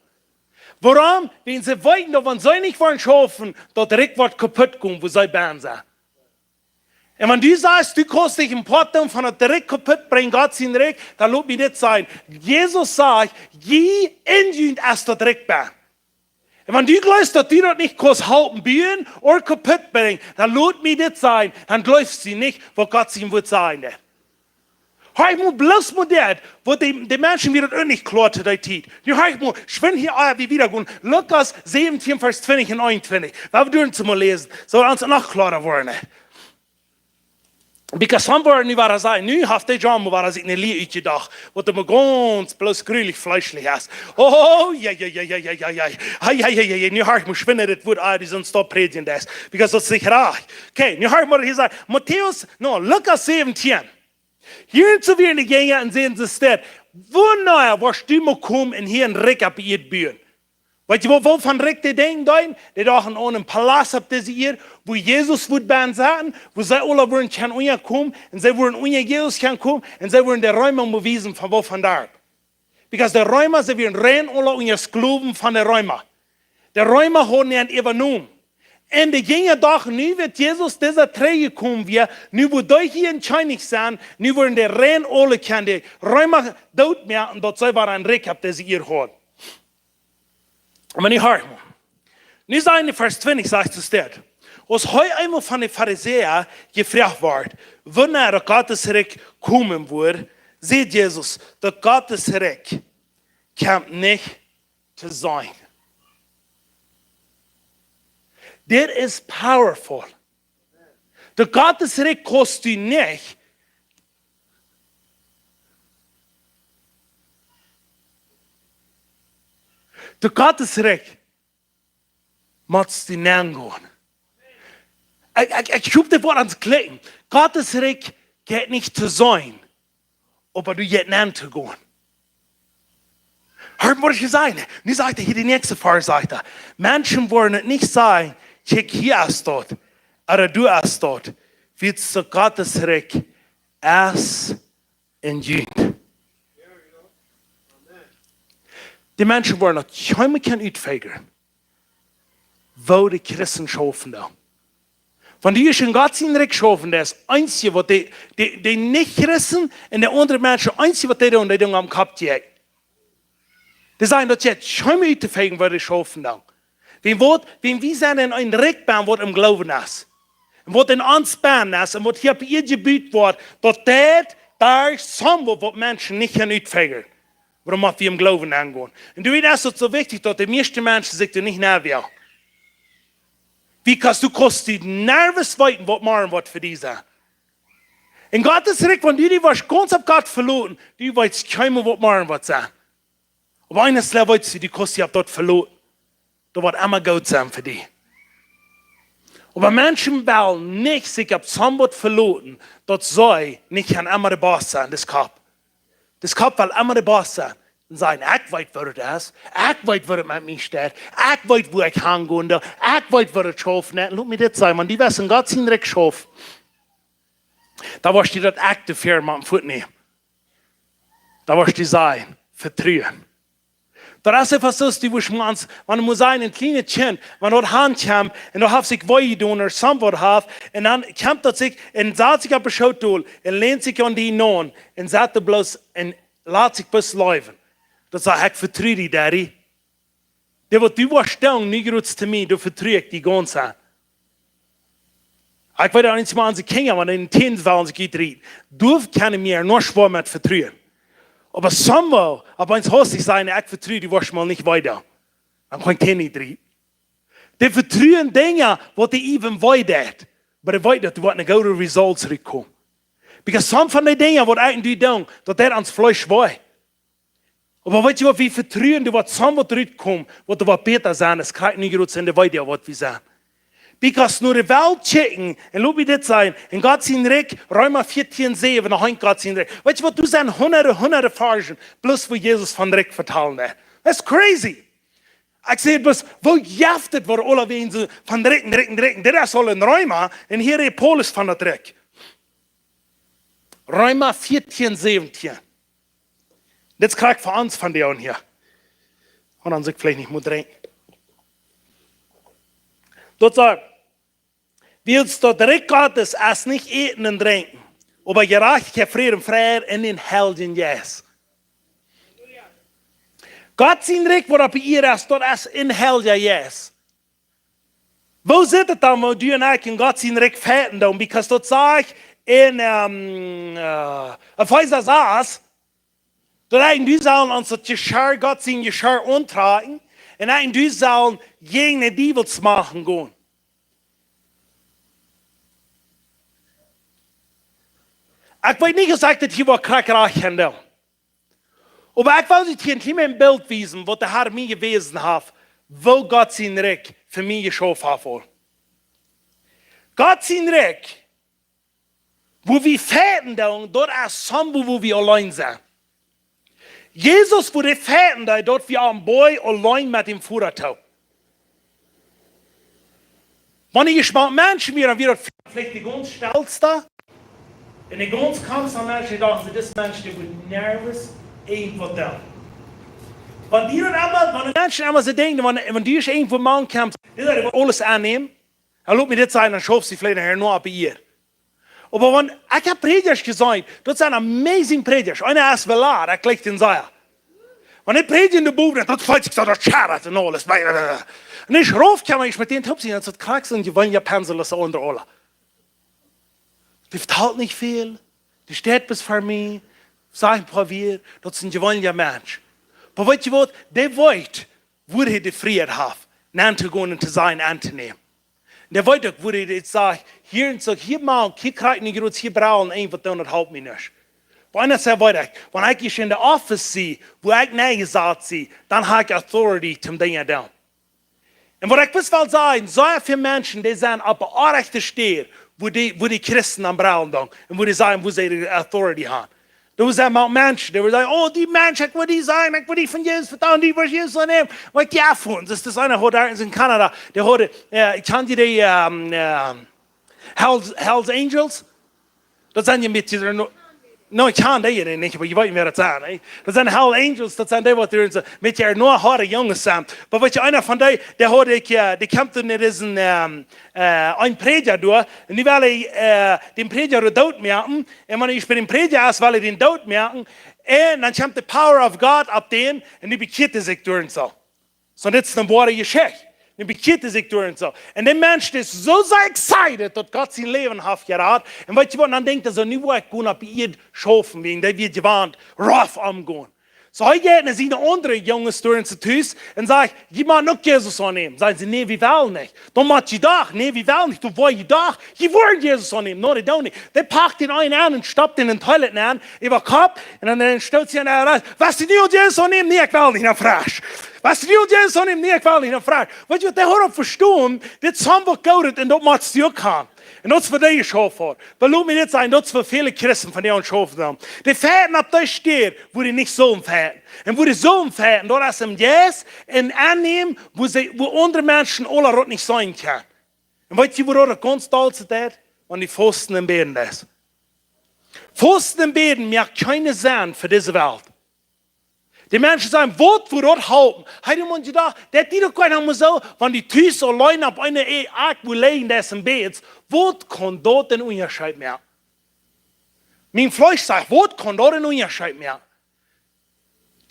Wuarom? Wiels see weeten, daut wan see nich woaren schaufen, daut Rikj woat kaput gonen, wua see bennen sent. Un wan du sajchst, du kaust nich een Poat doonen von daut Rikj kaput brinjen, Gott sien Rikj, dan lot mie dit sajen. Jesus sajcht, jie, en junt es daut Rikj bennen. Un wan du jleefst, daut du daut nich kaust halpen buen ooda kaput brinjen, dan lot mie dit sajen, dan jleefst du nich, waut Gott sien Wuat sajen deit. Hia mott bloos mol dit, waut de, de Menschen wia daut uk nich kloa to dee Tiet. Nu hia mott, schwind hia, ah, wie wieda gonen. Lukas säwentieen, Varsch twintich un eenuntwintich. Lot wie doa mol läsen. Saul ons noch kloara woaren. Because some woaren nu woaren sajen, nu haft de John woaren sikj ne Lia utjedocht, waut am gaunz bloos grulich fleeschlich es. Oh, ja, ja, ja. Hei, hei, hei, hei, nu hia mott schwind dit Wuat, ah, dee sent stop prädjen des. Because daut es nich rajcht. Okay, nu hia mott hia sajen, Matäus, no, Lukas säwentieen. Hia sent wada de Jinja un säden see: Wua woascht du mol komen un hia een Rikj opp Ieed buen? Weetst du, waut, waut fa een Rikj dee denkjen deeden? Dee dochten aun een Palaust opp dise Ieed, wua Jesus wudd bennen sennen, wua see aula wudden kjennen unjakomen, un see wudden unja Jesus kjennen komen, un see wudden de Reema bewiesen von waut von doa. Because de Reema, see wieren rein aula unja Sklowen von de Reema. De Reema hauden an äwanomen. Un de Jinja dochten, nu woat Jesus, dee trigj komen wia, nu woat hee hia een Kjennich sennen, nu wudden de rein aula kjennen de Reema doot moaken, daut see wada een Rikj opp dise Ieed hauden. Oba nu hia mol. Nu sajcht en Varsch twintich, sajcht et doa: Aus hee eemol von de Farisäa jefroacht wort, wanea daut Gott sien Rikj komen wudd, säd Jesus, daut Gott sien Rikj kjemt nich to sennen. Dit es powerful. Daut Gott sien Rikj kaust du nich. Daut Gott sien Rikj motst du nengonen. Ekj, ekj, ekj hop, dit woat ons kjlikjen. Gott sien Rikj jeit nich to sennen, oba du jeist nen to gonen. Hia woat jesajcht, nu sajcht hee hia de näakjste Varsch, sajcht hee: Menschen woaren nich sajen, kjikj, hia es daut, ooda doa es daut, wiels daut Gott sien Rikj es en junt. De Menschen woaren daut kjeenmol kjennen utfigren, woo de Christen schaufen doonen. Wan du hia en Gott sien Rikj schaufst, daut es eent waut de, de, de Nich-Christen un de aundre Menschen, eent waut dee doonen, dee doonen aum Kopp kjikjen. Dee sajen, daut jeit kjeenmol uttofigren, woo dee schaufen doonen. Wan waut, wan wie sent en een Rikj bennen, waut em Gloowen es, un waut en ons bennen es, un waut hia opp Ieed jebut woat, daut deit doa somewhat waut Menschen nich kjennen utfigren, wuarom wie em Gloowen aungonen. Un doawäajen es et soo wichtich, daut de mieeschte Menschen sikj doa nich nenwäajen. Because du kaust die nervous weeten, waut morjen woat fa die sennen. En Gott sien Rikj, wan du die woascht gaunz opp Gott veloten, du weetst kjeenmol, waut morjen woat sennen. Oba eent es weetst du, du kaust die opp daut veloten. Daut woat emma goot sennen fa die. Oba Menschen wellen nich sikj opp somebody veloten, daut see nich kjennen emma de Boss sennen, dee Kopp. Dee Kopp well emma de Boss sennen. Un sajen, ekj weet, woo et es. Ekj weet, woo et met mie steit. Ekj weet, woo ekj hangonen doo. Ekj weet, woo et schauft. Nä, lot mie dit sajen, wan du woascht en Gott sien Rikj schaufen, dan woascht du daut ekj de Firma aum Foot nämen. Dan woascht du sajen, vetruen. Daut es eefach soo, aus du woascht mol, wan du mol sajen, een kjlienet Kjint, wan daut hankjemt, un daut haft sikj wee jedonen, ooda somewhat haft, un dan kjemt daut sikj, un sat sikj opp de Schoot dol, un lient sikj aun die aun, un sat doa bloos, un lat sikj bloos läwen. Daut sajcht, ekj vetru die, Daddy. Dit waut du woascht doonen, nu jrod to mie, doa vetru ekj die gaunz aun. Ekj weet daut eensjemol onse Kjinja, wan dee en Tän wellen sikj utrieten, doa kjenn wie noch schwoa met vetruen. Oba somewhat, opp eemol haft sikj sajen, ekj vetru die, woascht mol nich wada. Dan kaun ekj dee nich utrieten. Dee vetruen Dinja, waut dee even wee deit. Oba dee weeten, daut doa woat een goode Result rutkomen. Because some von dee Dinja, waut ekj un du doonen, daut deit ons Fleesch wee. Oba weetst du waut, wie vetruen, doa woat somewhat rutkomen, waut doa woat bäta sennen, aus krakjt nu jrod sent de Wee, waut wie sent. Because no de Welt kjikjen, un lot mie dit sajen, en Gott sien Rikj, Reema vieetieen säwen, doa haft Gott sien Rikj. Weetst du waut, doa sent hunderte, hunderte Varschen, bloos wua Jesus von Rikj vetalen deit. That's crazy. Ekj saj, bloos, woo jeft et, wua aule wäajen soo von Rikj, Rikj, Rikj, dit es aul en Reema, un hia rät Paulus von daut Rikj. Reema vieetieen säwentieen. Dit es krakjt fa ons von dee aun hia. Un dan saul ekj veleicht nich mea drinkjen. Daut sajcht, wiels daut Rikj Gottes es nich Äten un Drinkjen, oba Jerajchtichkjeit, Fräd un Freid en dän Heiljen Jeist. Gott sien Rikj, waut oppe Ieed es, daut es een Heilja Jeist. Woo sitt et dan, wan du un ekj en Gott sien Rikj fechten doonen? Because daut sajcht en, ähm, äh, Efeesa sas, daut ekj un du sellen ons daut Jeschia, Gott sien Jeschia auntrakjen, un ekj un du sellen jäajen de Diewels moaken gonen. Ekj weet nich, aus ekj daut hia woa krakjt rajcht kjennen doonen. Oba ekj well junt hia een kjlien Bilt wiesen, waut de Har mie jewäsen haft, woo Gott sien Rikj fa mie jeschaufen haft. Gott sien Rikj, wua wie fechten doonen, daut es somewhere, wua wie auleen sent. Jesus, wua hee fechten deed, daut wia aum Boajch auleen met däm Voda toop. Wan hia schmock Menschen wieren, dan wia daut veleicht de gaunz stelste un de gaunz kaumste Menschen, dee dochten, dise Menschen, dee woat nuscht irjentwaut doonen. Wan dee dan emol, wan de Menschen emol soo denkjen, wan, wan dee irjentwua mank kjemt, dee woat aules aunnämen. Dan lot mie dit sajen, dan schauft see veleicht nohäa oppe Ieed. Oba wan, ekj hab Prädjasch jeseenen, daut sent amazing Prädjasch. Eena es Velar, ekj jlikj dän sea. Wan hee prädjt en de Bibel, daut feelt sikj soo, daut schadat un aules. Un ekj schrauf, kaun ekj met dän toop sennen, daut krakjt soo een jeweenlicha Pensa aus de aundre aula. Dee vetalt nich väl, dee steit bloos fa mie, sajcht een poa Wieed, daut es een jeweenlicha Mensch. Oba weetst du waut, dee weet, wua hee de Frieheit haft, nenn to gonen un to sajen, auntonämen. Un dee weet uk, wua hee dit sajcht, hia un soo, hia mau, hia kjrie ekj nich rut, hia braulen, irjentwaut doonen, daut halpt mie nich. Oba eent es sea wichtich, wan ekj hia en de Office sie, wua ekj nenjesat sie, dan hab ekj authority toom Dinja doonen. Un waut ekj bloos well sajen, sea väl Menschen, dee sent oppe orrajchte Städ, wua dee, wua dee Christen aun braulen doonen, un wua dee sajen, wua see de authority haben. Doa sent mau Menschen, dee sajen, oh, dee Mensch, ekj well dee seenen, ekj well dee von Jesus vetalen, dee well Jesus aunnämen. Waut ekj von, daut es eena, haud doa en Kanada, dee haud, äh, ekj kjan dee, ähm, ähm, Hell's, Hell's Angels. Daut sent je met dee, no, no, ekj kjan dee nich, oba jie weeten, wäa daut sent, nä? Daut sent Hell's Angels, daut sent dee, waut doa soo met dee noch hoade Junges sent. Oba weetst du, eena von dee, dee haud ekj, äh, dee kjemt en disen, ähm, äh, een Prädja doa, un dee wull, äh, dän Prädja doot moaken, un wan ekj bie dän Prädja es, wull ekj dän doot moaken, un dan kjemt de power of God opp dän, un dee bekjieet sikj doa un soo. Soo, dit es eene woare Jeschicht. Dee bekjieet sikj doa un soo. Un de Mensch es soo, soo excited, daut Gott sien Läwen haft jerat. Un weetst du waut, dan denkjt hee soo, nu woa ekj gonen oppe Ieed schaufen, wäajen dee wia jewant, rough omgonen. Soo, hee jeit no siene aundre Junges doa un soo tus un sajcht, jie motten uk Jesus aunnämen. Sajen see, nä, wie wellen nich. Dan mott jie doch, nä, wie wellen nich, dan woa jie doch, jie woaren Jesus aunnämen. No, dee doonen nich. Dee pakt dän eenen aun un stopt dän en Toilette aun, äwa Kopp, un dan, dan stoot see aun äa rut. West du nu aul Jesus aunnämen? Nä, ekj well nich, dan froag. West du nu aul Jesus aunnämen? Nä, ekj well nich, dan froag. Weetst du waut, dee haud aul vestonen, dit es waut Goodet un daut mott je uk haben. Un daut es fa dee jeschauft woat. Oba lot mie dit sajen, daut es fa väle Christen von dee aun jeschauft woat. Dee fechten opp dee Städ, wua dee nich sellen fechten. Un wua dee sellen fechten, daut es em Jeist un aunnämen, wua see, wua aundre Menschen aula daut nich seenen kjennen. Un weetst du, wua daut gaunz doll sitt? Wan du fausten un bäden deist. Fausten un bäden moakt kjeenen Senn fa dise Welt. Dee Menschen sajen, waut woat daut halpen? Hee, dee Maun, dee docht, daut dee doch kjeena mea soo, wan dee tus auleen opp eene Ä-, Akj wua lijen deist un bätst, waut kaun daut een Unjascheet moaken? Mien Fleesch sajcht, waut kaun daut een Unjascheet moaken?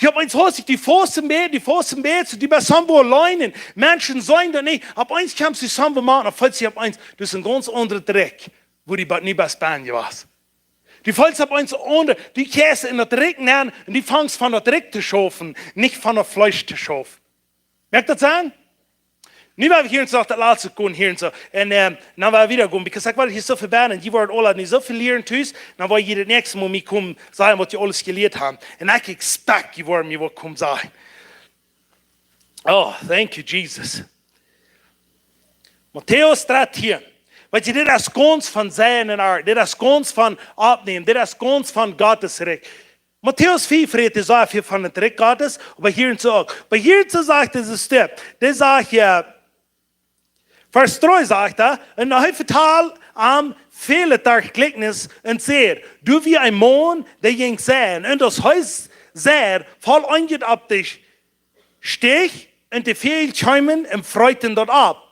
Dee opp eemol haud sikj dee fausten bäden, dee fausten bäden, dee bie somewhere auleen, Menschen seenen daut nich, opp eemol kjemst du somewhere aun, dan feelst du opp eemol, daut es een gaunz aundret Rikj, wua dee bie, nich bie span jewast. Du feelst opp eemol aun, du kjemst en daut Rikj nenn un du fangst von daut Rikj to schaufen, nich von daut Fleesch to schaufen. Moakt daut Senn? Nu woa wie hia un soo daut latste gonen hia un soo. Un, ähm, dan woa wie wieda gonen, because ekj well hia soo väl bäden, jie woaren aula nu soo väl lieren tus, dan woa jie daut näakjste Mol mie komen sajen, waut jie aules jelieet haben. Un ekj expect, jie woaren mie waut komen sajen. Oh, thank you, Jesus. Matäus dartieen. Weetst du, dit es gaunz von sennen un ar-, dit es gaunz von oppnämen, dit es gaunz von Gottes Rikj. Matäus fief rät sea väl von daut Rikj Gottes, oba hia un soo uk. Oba hia un soo sajcht dise Städ, dee sajcht, äh, Varsch dree sajcht doa, un hee vetald an väle derch Jlikjnis un säd, doa wia een Maun, dee jinkj seien, un aus hee s-, säd, foll Onjlekj opp dee stich, un de Väajel kjeemen un freeten daut opp.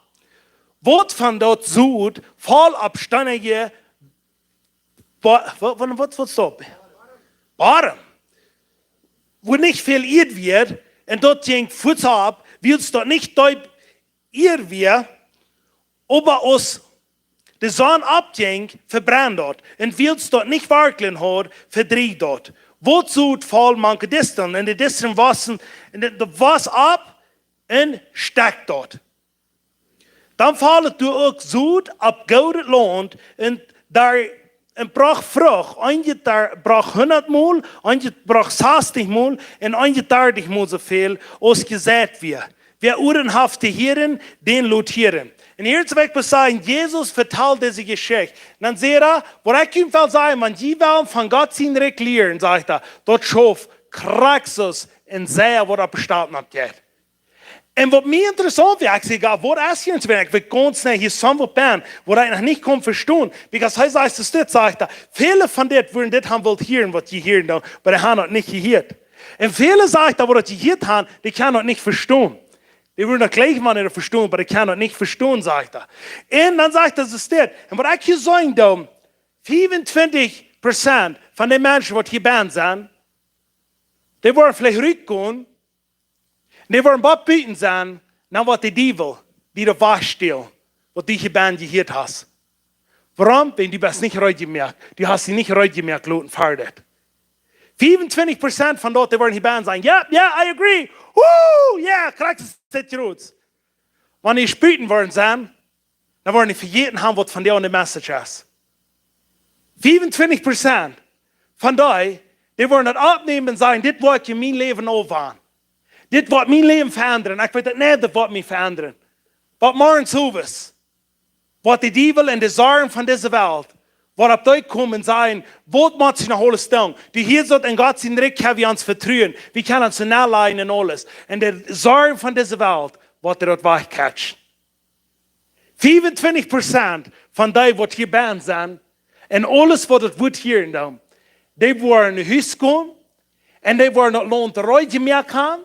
Waut von daut Sot foll opp steenje Bo-, wa-, wa-, waut, waut steit? Bodem. Wua nich väl Ieed wia, un daut jinkj fuaz opp, wiels daut nich deep Ieed wia, oba aus de Sonn oppjinkj, vebrend daut, un wiels daut nich Wartlen haud, vedrieejd daut. Waut Sot foll mank de Disteln, un de Disteln wossen, un de, de wos opp, un stekjt daut. Dan foll et doa uk Sot opp goodet Launt, un doa, un brocht Frucht, eenjet doa brocht hundatmol, eenjet brocht sastichmol, un eenjet dartichmol soo väl aus jeseit wia. Wäa Uaren haft to hieren, dän lot hieren. Un hia es waut ekj well sajen, Jesus vetald dise Jeschicht. Un dan sajcht hee: "Waut ekj junt well sajen, wan jie wellen von Gott sien Rikj lieren", sajcht hee, "daut schauft krakjt soo aus een Sea, waut opp Staunt oppjeit." Un waut mie interessaunt wia, ekj saj: "Gott, waut es hia?" Un ekj wia gaunz neu hia, soo waut bie, waut ekj noch nich kunn vestonen. Because hee sajcht, es dit, sajcht hee, väle von dit wudden dit haben wullt hieren, waut jie hieren dan, oba dee haben daut nich jehieet. Un väle, sajcht hee, waut daut jehieet haben, dee kjennen daut nich vestonen. Dee wudden daut jlikj mau vestonen, oba dee kjennen daut nich vestonen, sajcht hee. Un dan sajcht hee, es dit. Un waut ekj hia sajen doo, fiefuntwintich Prozent von de Menschen, waut hia bie sent, dee woaren veleicht rutkomen, dee woaren bot buten sennen, dan woat de Diewel die daut wajchstälen, waut du hia bie jehieet hast. Wuarom? Wan du best nich reed jemoakt. Du hast die nich reed jemoakt loten fa dit. Fiefuntwintich Prozent von daut, dee woaren hia bie sennen: "Yep, yeah, I agree. Woo, yeah, krakjt soo aus dit jrod." Wan dee buten woaren sennen, dan woaren dee vejäten haben, waut von dee aun de Message es. Fiefuntwintich Prozent von dee, dee woaren daut oppnämen un sajen: "Dit woat je mien Läwen äwendren. Dit woat mien Läwen veendren. Ekj weet daut nich, daut woat mie veendren." Oba morjen sowieso woat de Diewel un de Sorjen von dise Welt, waut opp dee komen, sajen: "Waut mott ekj noch aules doonen? Du, hia soo en Gott sien Rikj kjenn wie ons vetruen. Wie kjennen ons nalajen un aules." Un de Sorjen von dise Welt woat daut wajchkjatschen. Fiefuntwintich Prozent von dee, waut hia bie sent, un aules, waut daut woat hieren dan, dee woaren no Hus gonen, un dee woaren daut Launt reed jemoakt haben,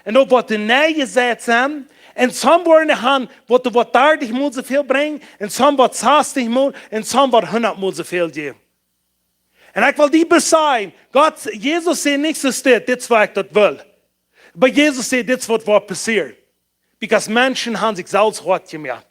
un daut woat neijeseit sennen, un some woaren haben, waut, waut dartichmol soo väl brinjen, un some waut sastichmol, un some waut hundatmol soo väl jäwen. Un ekj well die bloos sajen, Gott, Jesus sajcht nich soo: "Dit, dit es waut ekj daut well." Oba Jesus sajcht: "Dit es waut woat passieren." Because Menschen haben sikj selfst hoat jemoakt.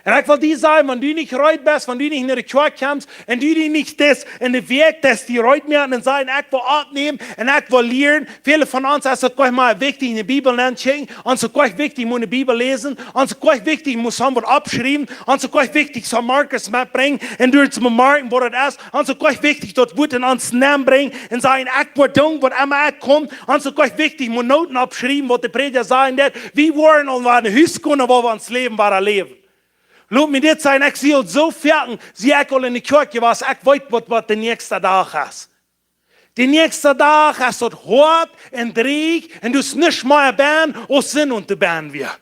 Un ekj well die sajen, wan du nich reed best, wan du nich no de Kjoakj kjemst, un du die nich daut en de Wäakj, daut die reed moaken un sajen: "Ekj well oppnämen un ekj well lieren." Väle von ons es daut goanich mea wichtich, enne Bibel nenntokjikjen. Ons es goanich wichtich, mott enne Bibel läsen. Ons es goanich wichtich, mott some waut oppschriewen. Ons es goanich wichtich, soo Markers metbrinjen un doa to bemoakjen, waut daut es. Ons es goanich wichtich, daut Wuat en ons nenbrinjen un sajen: "Ekj woa doonen, waut emma ekj kaun." Ons es goanich wichtich, mott Noten oppschriewen, waut de Prädja sajen deit. Wie woaren aul no Hus gonen, wua wie ons Läwen woaren läwen. Lot mie dit sajen, ekj sie aul soo foaken, sie ekj aul enne Kjoakj jewast, ekj weet waut, waut de näakjste Dach es. De näakjste Dach es daut hoat un dreech un du best nich mea bie aus Sind un de bie wia.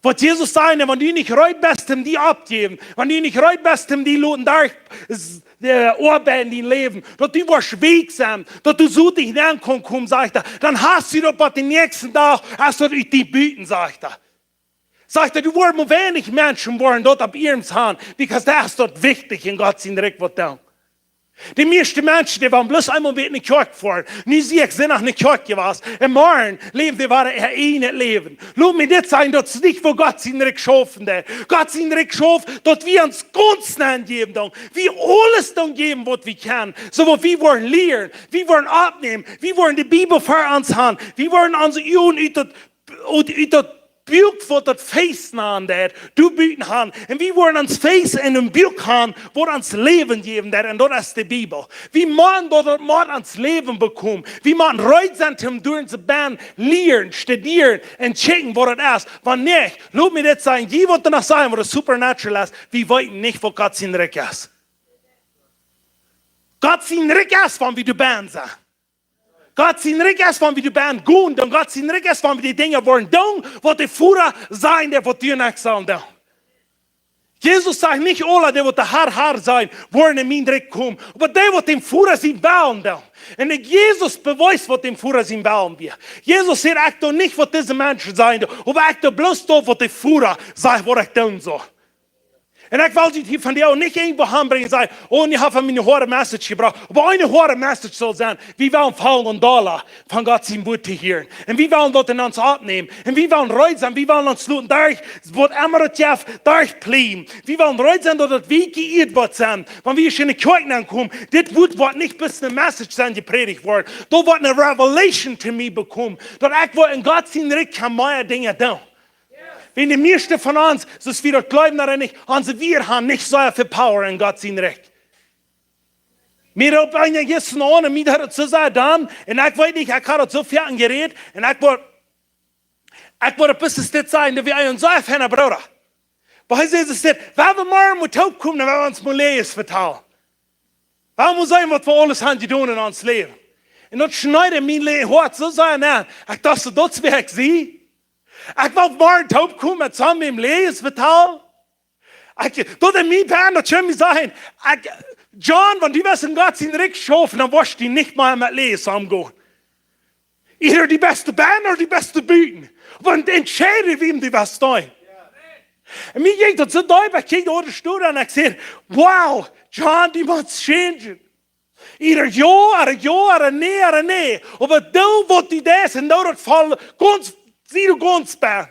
Waut Jesus sajcht: "Wan du nich reed best, om die opptojäwen, wan du nich reed best, om die loten derch, s-, äh, oabeiden en dien Läwen, daut du woascht weak sennen, daut du soo nich nenkomen kaust", sajcht hee, "dan hast du daut waut de näakjste Dach, hast du daut ut die buten", sajcht hee. Sajcht hee: "Du woascht mau weinich Menschen woaren daut opp iernst haben, because daut es daut wichtich en Gott sien Rikj waut doonen." De mieeschte Menschen, dee woaren bloos eemol wada enne Kjoakj foaren. Nu sie ekj, sie noch enne Kjoakj jewast. Un morjen läwen dee wada äa eejnet Läwen. Lot mie dit sajen, daut es nich, woo Gott sien Rikj schaufen deit. Gott sien Rikj schauft, daut wie ons gaunz nenjäwen doonen. Wie aules doonen jäwen, waut wie kjennen. Soo waut wie woaren lieren, wie woaren oppnämen, wie woaren de Bibel ver ons haben, wie woaren onse Uagen ut daut, ut, ut daut Buak, waut daut Feesten aundeit, doa buten haben. Un wie woaren ons Feesten en een Buak haben, waut ons Läwen jäwen deit. Un daut es de Bibel. Wie motten daut, daut mott ons Läwen bekomen. Wie motten reed sennen, om doa to bie lieren, studieren un checken, waut daut es. Wan nich, lot mie dit sajen, jie waut doa noch sajen, waut daut supernatural es, wie weeten nich, waut Gott sien Rikj es. Gott sien Rikj es, wan wie doa bie sent. Gott sien Rikj es, wan wie doa bie gonen, dan Gott sien Rikj es, wan wie de Dinja woaren doonen, waut de Voda sajen deit, waut du un ekj sellen doonen. Jesus sajcht nich: "Aule dee waut de Har, Har sajen, woaren en mien Rikj komen", oba dee waut däm Voda sien Wellen doonen. Un ekj, Jesus bewiest waut däm Voda sien Wellen wia. Jesus säd: "Ekj doo nich waut dise Menschen sajen doonen, oba ekj doo bloos daut waut de Voda sajcht waut ekj doonen saul." Un ekj well junt hia vondoag nich irjentwua hanbrinjen un sajen: "Oh, jie haben mie eene hoade Message jebrocht." Oba eene hoade Message saul sennen: wie wellen aunfangen Dolla von Gott sien Wort to hieren. Un wie wellen daut en ons oppnämen. Un wie wellen reed sennen, wie wellen ons loten derch, waut emma daut jeft, derchpliejen. Wie wellen reed sennen, daut daut wie jeieet woat sennen. Wan wie hia en de Kjoakj aunkomen, dit Wort woat nich bloos eene Message sennen, dee jeprädicht woat. Daut woat eene Revelation to mie bekomen. Daut ekj woa en Gott sien Rikj kjennen mea Dinja doonen. Wan de mieeschte von ons, soo aus wie daut jleewen, daut nich, onse Wieed haben nich soo väl Power en Gott sien Rikj. Mie roopt eena jistren aun un mie deed daut soo sea dan, un ekj weet nich, ekj haud daut soo väl jerät, un ekj wull, ekj wull bloos dit sajen, daut wia een soo feina Brooda. Oba hee säd: "Es dit, wan wie morjen mol toopkomen, dan woa wie ons mol Läajes vetalen. Wan wie seenen waut wie aules haben jedonen en ons Läwen." Un daut schneed mie Lä-, Hoat soo sea aun. Ekj docht soo: "Daut es wäa ekj sie? Ekj woa morjen toopkomen met soone Läajes vetalen?" Ekj, daut en mie Bän, daut scheen mie sajen: "Ekj, John, wan du wurscht en Gott sien Rikj schaufen, dan wurscht du nich mea met Läajes omgonen. Entwäda du best benne ooda du best buten. Wan entscheid wäm du wurscht sennen." Un mie jinkj daut soo deep, ekj kjikj doa de Stoot aun un ekj säd: "Wow, John, du motst changen. Entwäda jo, ooda jo, ooda nä, ooda nä. Oba doo waut du deist un doo daut voll, gaunz, sie du gaunz benne."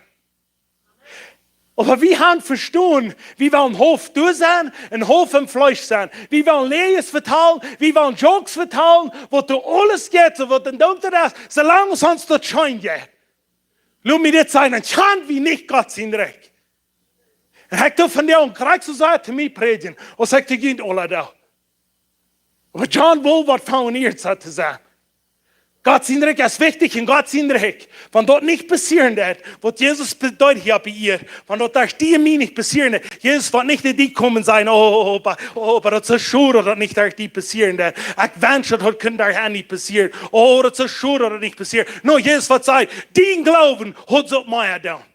Oba wie haben vestonen, wie wellen haulf doa sennen un haulf em Fleesch sennen. Wie wellen Läajes vetalen, wie wellen Jokes vetalen, waut doa aules jeit, soo waut en Doop daut es, soo lang aus ons daut scheen jeit. Lot mie dit sajen, dan kjenn wie nich Gott sien Rikj. Un ekj doo vondoag krakjt soo sea to mie prädjen, aus ekj to junt aula doo. Oba John wull waut von ieescht to sennen. Gott sien Rikj es wichtich un Gott sien Rikj. Wan daut nich passieren deit, waut Jesus be-, deed hia opp de Ieed, wan daut derch die un mie nich passieren deit, Jesus woat nich no die komen un sajen: "Oh, oba, oh, oba daut es soo schod daut daut nich derch die passieren deit. Ekj wensch daut daut kunn derch an nich passieren. Oh, daut es soo schod daut daut nich passieren." No, Jesus woat sajen: "Dien Gloowen haft soo mea jedonen."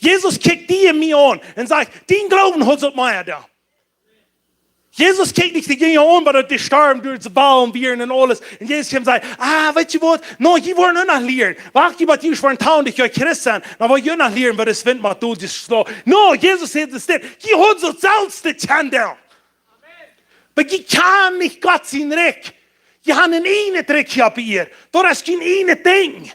Jesus kjikjt die un mie aun un sajcht: "Dien Gloowen haft soo mea jedonen." Jesus kjikjt nich dee Dinja aun, waut dee stormen derch de Wellen wieren un aules. Un Jesus kjemt un sajcht: "Ah, weetst du waut? No, jie woaren uk noch lieren. Wacht, jie woaren tausendig Joa Christ sennen. Dan woa jie uk noch lieren, waut es Wint met Dol schlaucht." No, Jesus sajcht: "Es dit, jie haben daut selfst to kjennen." Oba jie kjennen nich Gott sien Rikj. Jie haben een ieejnet Rikj hia opp de Ieed. Daut es kjeen ieejnet Dinkj.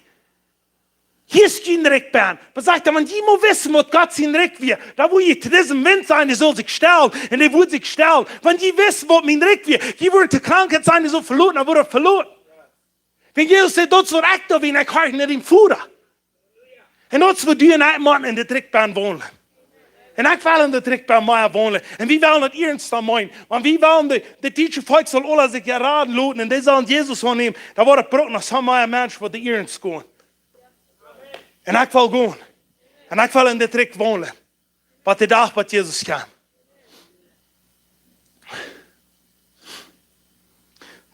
Hia es kjeen Rikj bie. Oba sajcht hee: "Wan jie mau wisten, waut Gott sien Rikj wia, dan wudd jie to disen Wint sajen, dee saul sikj stellen, un dee wudd sikj stellen. Wan jie wisten, waut mien Rikj wia, jie wudden to Krankheit sajen, dee saul veloten, dan wudd hee veloten." Wan Jesus sajcht: "Daut es waut ekj doo, wan ekj horch no dän Voda." Un daut es waut du un ekj motten en dit Rikj bennen wonen. Un ekj well en dit Rikj bennen mea wonen. Un wie wellen daut iernst meenen. Wan wie wellen de, de Teacher Volkj saul aula sikj raden loten un dee sellen Jesus aunnämen, dan woat daut brucken noch soo mea Menschen waut doa iernst gonen. Un ekj well gonen. Un ekj well en dit Rikj wonen. Waut de Dach waut Jesus kjemt.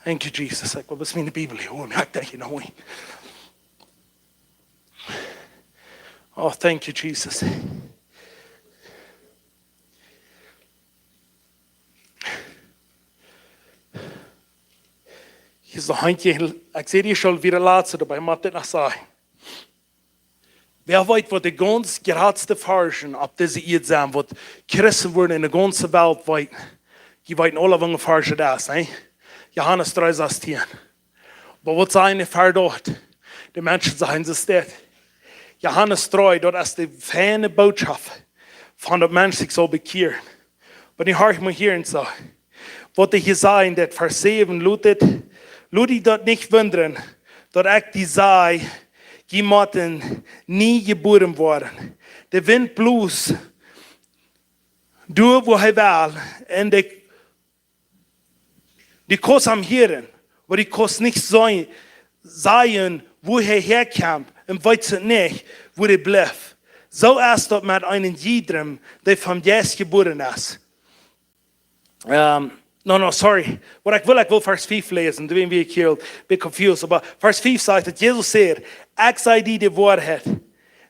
Thank you, Jesus. Ekj wull bloos miene Bibel hia hoolen. Ekj denkj, you know, oh, thank you, Jesus. Hia es noch een Dinkj, ekj säd, ekj saul wada latste doabie, mau dit noch sajen. Wäa weet, waut de gaunz jratste Varschen opp dise Ieed sent, waut Christen wudden en de gaunze Welt weeten. Jie weeten aula, waut een Varsch daut es, nä? Johanes dree sastieen. Oba waut sajen dee ver daut? De Menschen sajen, see steit. Johanes dree, daut es de feine Botschaft von daut Mensch sikj saul bekjieren. Oba nu horch mol hia un soo. Waut hee hia sajcht, daut Varsch säwen ludat: "Lot die daut nich wundren, daut ekj die saj, jie motten nie jebuaren woaren. De Wint blust doa, wua hee well, un de, du kaust am hieren, oba du kaust nich sajen, sajen, wua hee häakjemt, un weetst nich, wua hee blift. Soo es daut met eenen jiedren, dee vom Jeist jebuaren es." Um, no, no, sorry. Waut ekj well, ekj well Varsch fief läsen. Doa sie ekj hia een bät confused. Oba Varsch fief sajcht daut Jesus säd: "Ekj saj die de Woarheit.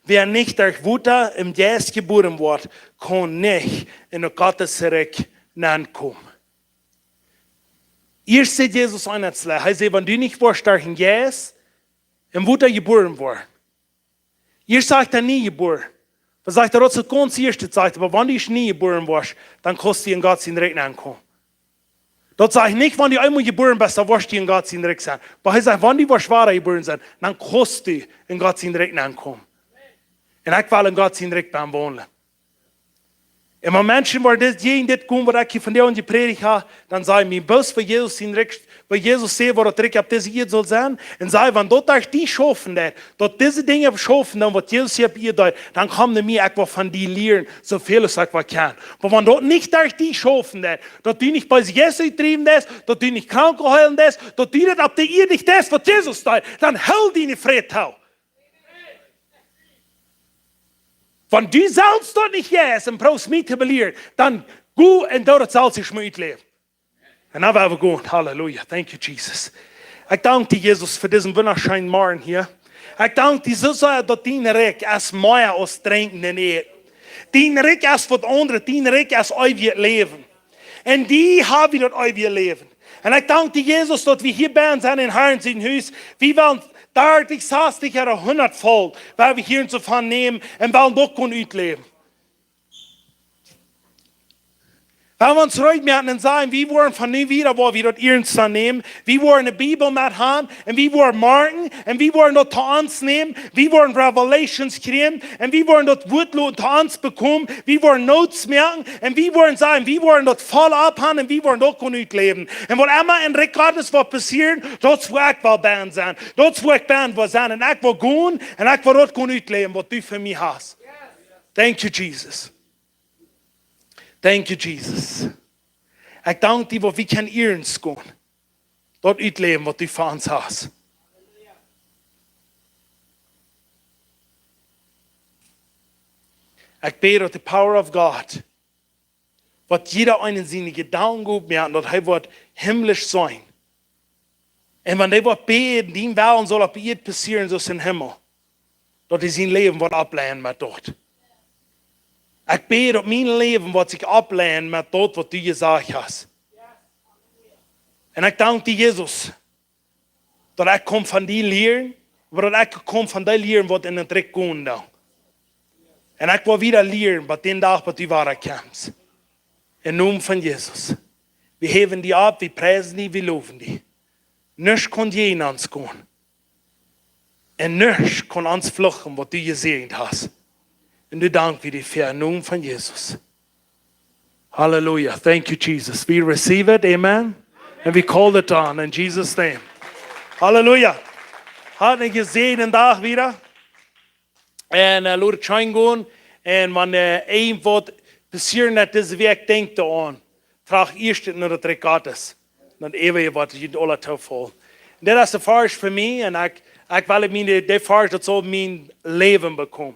Wäa nich derch Wota un Jeist jebuaren woat, kaun nich en daut Gottes Rikj nenkomen. Ieescht säd Jesus eent, hee säd: Wan du nich woascht derch dän Jeist un Wota jebuaren woaren, ieescht sajcht hee nie jebuaren. Dan sajcht hee, daut es daut gaunz ieeschte, sajcht hee, oba wan du ieescht nie jebuaren woascht, dan kaust du en Gott sien Rikj nenkomen. Daut sajcht nich, wan du eemol jebuaren best, dan woascht du en Gott sien Rikj sennen. Oba hee sajcht, wan du woascht wada jebuaren sennen, dan kaust du en Gott sien Rikj nenkomen. Un ekj well en Gott sien Rikj bennen wonen. Un wan Menschen woaren dit, jäajen dit gonen, waut ekj hia vondoag jeprädicht hab, dan saj mie, bloos waut Jesus sien Rikj, waut Jesus säd, waut daut Rikj opp dise Ieed saul sennen, un saj, wan daut derch die schaufen deit, daut dise Dinja schaufen doonen, waut Jesus hia opp Ieed deed, dan komm no mie, ekj well von die lieren, soo väl aus ekj woll kjennen. Oba wan daut nich derch die schaufen deit, daut du nich beese Jeista utdriewen deist, daut du nich Kranke heelen deist, daut du daut opp de Ieed nich deist, waut Jesus deed, dan hool diene Fräd too. Wan du selfst daut nich jeist un proowst mie to belieren, dan go un doo daut selfst ieescht mol utläwen. Un dan woa wie gonen. Halleluja. Thank you, Jesus. Ekj dank die, Jesus, fa disen wundascheenen Morjen hia. Ekj dank die soo sea, daut dien Rikj es mea aus drinkjen un äten. Dien Rikj es waut aundret, dien Rikj es eewjet Läwen. Un die haben daut eewje Läwen. Un ekj dank die, Jesus, daut wie hia bennen sent en Herrn sien Hus. Wie wellen dartich, sastich ooda hundat foll, woa wie hia ons doavon nämen un wellen daut gonen utläwen. Wan wie ons reed moaken un sajen, wie woaren von nu wieda, woa wie daut iernst nämen. Wie woaren de Bibel met haben un wie woaren marken un wie woaren daut to ons nämen. Wie woaren Revelations kjrieen un wie woaren daut Wuat loten to ons bekomen. Wie woaren notes moaken un wie woaren sajen, wie woaren daut voll opphaben un wie woaren daut gonen utläwen. Un waut emma en Rikj Gottes woat passieren, daut es wua ekj well bennen sennen. Daut es wua ekj bennen well sennen. Un ekj well gonen un ekj well daut gonen utläwen, waut du fa mie hast. Thank you, Jesus. Thank you, Jesus. Ekj dank die, waut wie kjennen iernst gonen. Daut utläwen, waut du fa ons hast. Ekj bäd, daut de power of God, waut jieda eena siene Jedanken oppmoakt, daut hee woat himmlisch sennen. Un wan hee woat bäden, dien Wellen saul opp Ieed passieren, soo aus em Himmel, daut hee sien Läwen woat aufleiden met daut. Ekj bäd, daut mien Läwen woat sikj aufleiden met daut, waut du jesajcht hast. Un ekj dank die, Jesus, daut ekj kaun von die lieren, oba daut ekj kaun von die lieren, waut en daut Rikj gonen deit. Un ekj well wieda lieren, bat dän Dach, bat du wada kjemst. Em Nomen von Jesus. Wie häwen die opp, wie priesen die, wie lowen die. Nuscht kaun jäajen ons gonen. Un nuscht kaun ons fluchen, waut du jesäajent hast. Un wie danken die doafäa em Nomen von Jesus. Hallelujah. Thank you, Jesus. We receive it. Amen. And we call it on in Jesus' name. Hallelujah. Hab een jesäajenden Dach wieda. Un, äh, lot et scheen gonen. Un wan, äh, irjentwaut passieren deit dise Wäakj, denkj doaraun. Froag ieescht no daut Rikj Gottes. Dan äwa waut jie aula toofaulen. Un daut es de Varsch fa mie. Un ekj, ekj well mie de, de Varsch, daut saul mien Läwen bekomen.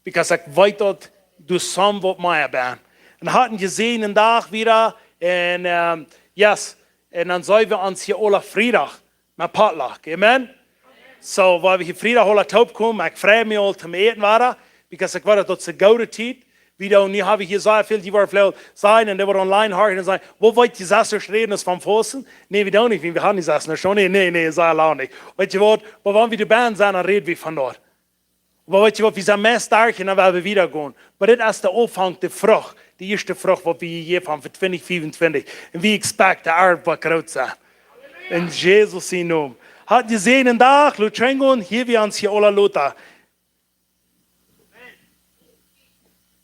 Because ekj weet daut doa soo waut mea bie. Un hab een jesäajenden Dach wieda. Un, ähm, yes. Un dan seenen wie ons hia aula Friedach met Potluck. Amen. So, woa wie hia Friedach aula toopkomen, ekj frei mie aul toom Äten wada, because ekj weet daut es eene goode Tiet. Wie doonen, nu hab wie hia soo väl, dee woaren väl sennen un dee woaren online horchen un sajen: "Waut weet jie, sas Uhr räden es von fausten?" Nä, wie doonen nich, wie haben nich sas Uhr, nä, nä, nä, sea lang nich. Weet jie waut, oba wan wie doabie sent, dan räd wie von daut. Oba weet jie waut, wie sent meist derch un dan woa wie wieda gonen. Oba dit es de Aunfank, de Frucht, de ieeschte Frucht, waut wie hia haben fa twintich fiefuntwintich. Un wie expect, de Arft woat groot sennen. En Jesus sienen Nomen. Hab een jesäajenden Dach, lot scheen gonen, hia wie ons hia aula lota.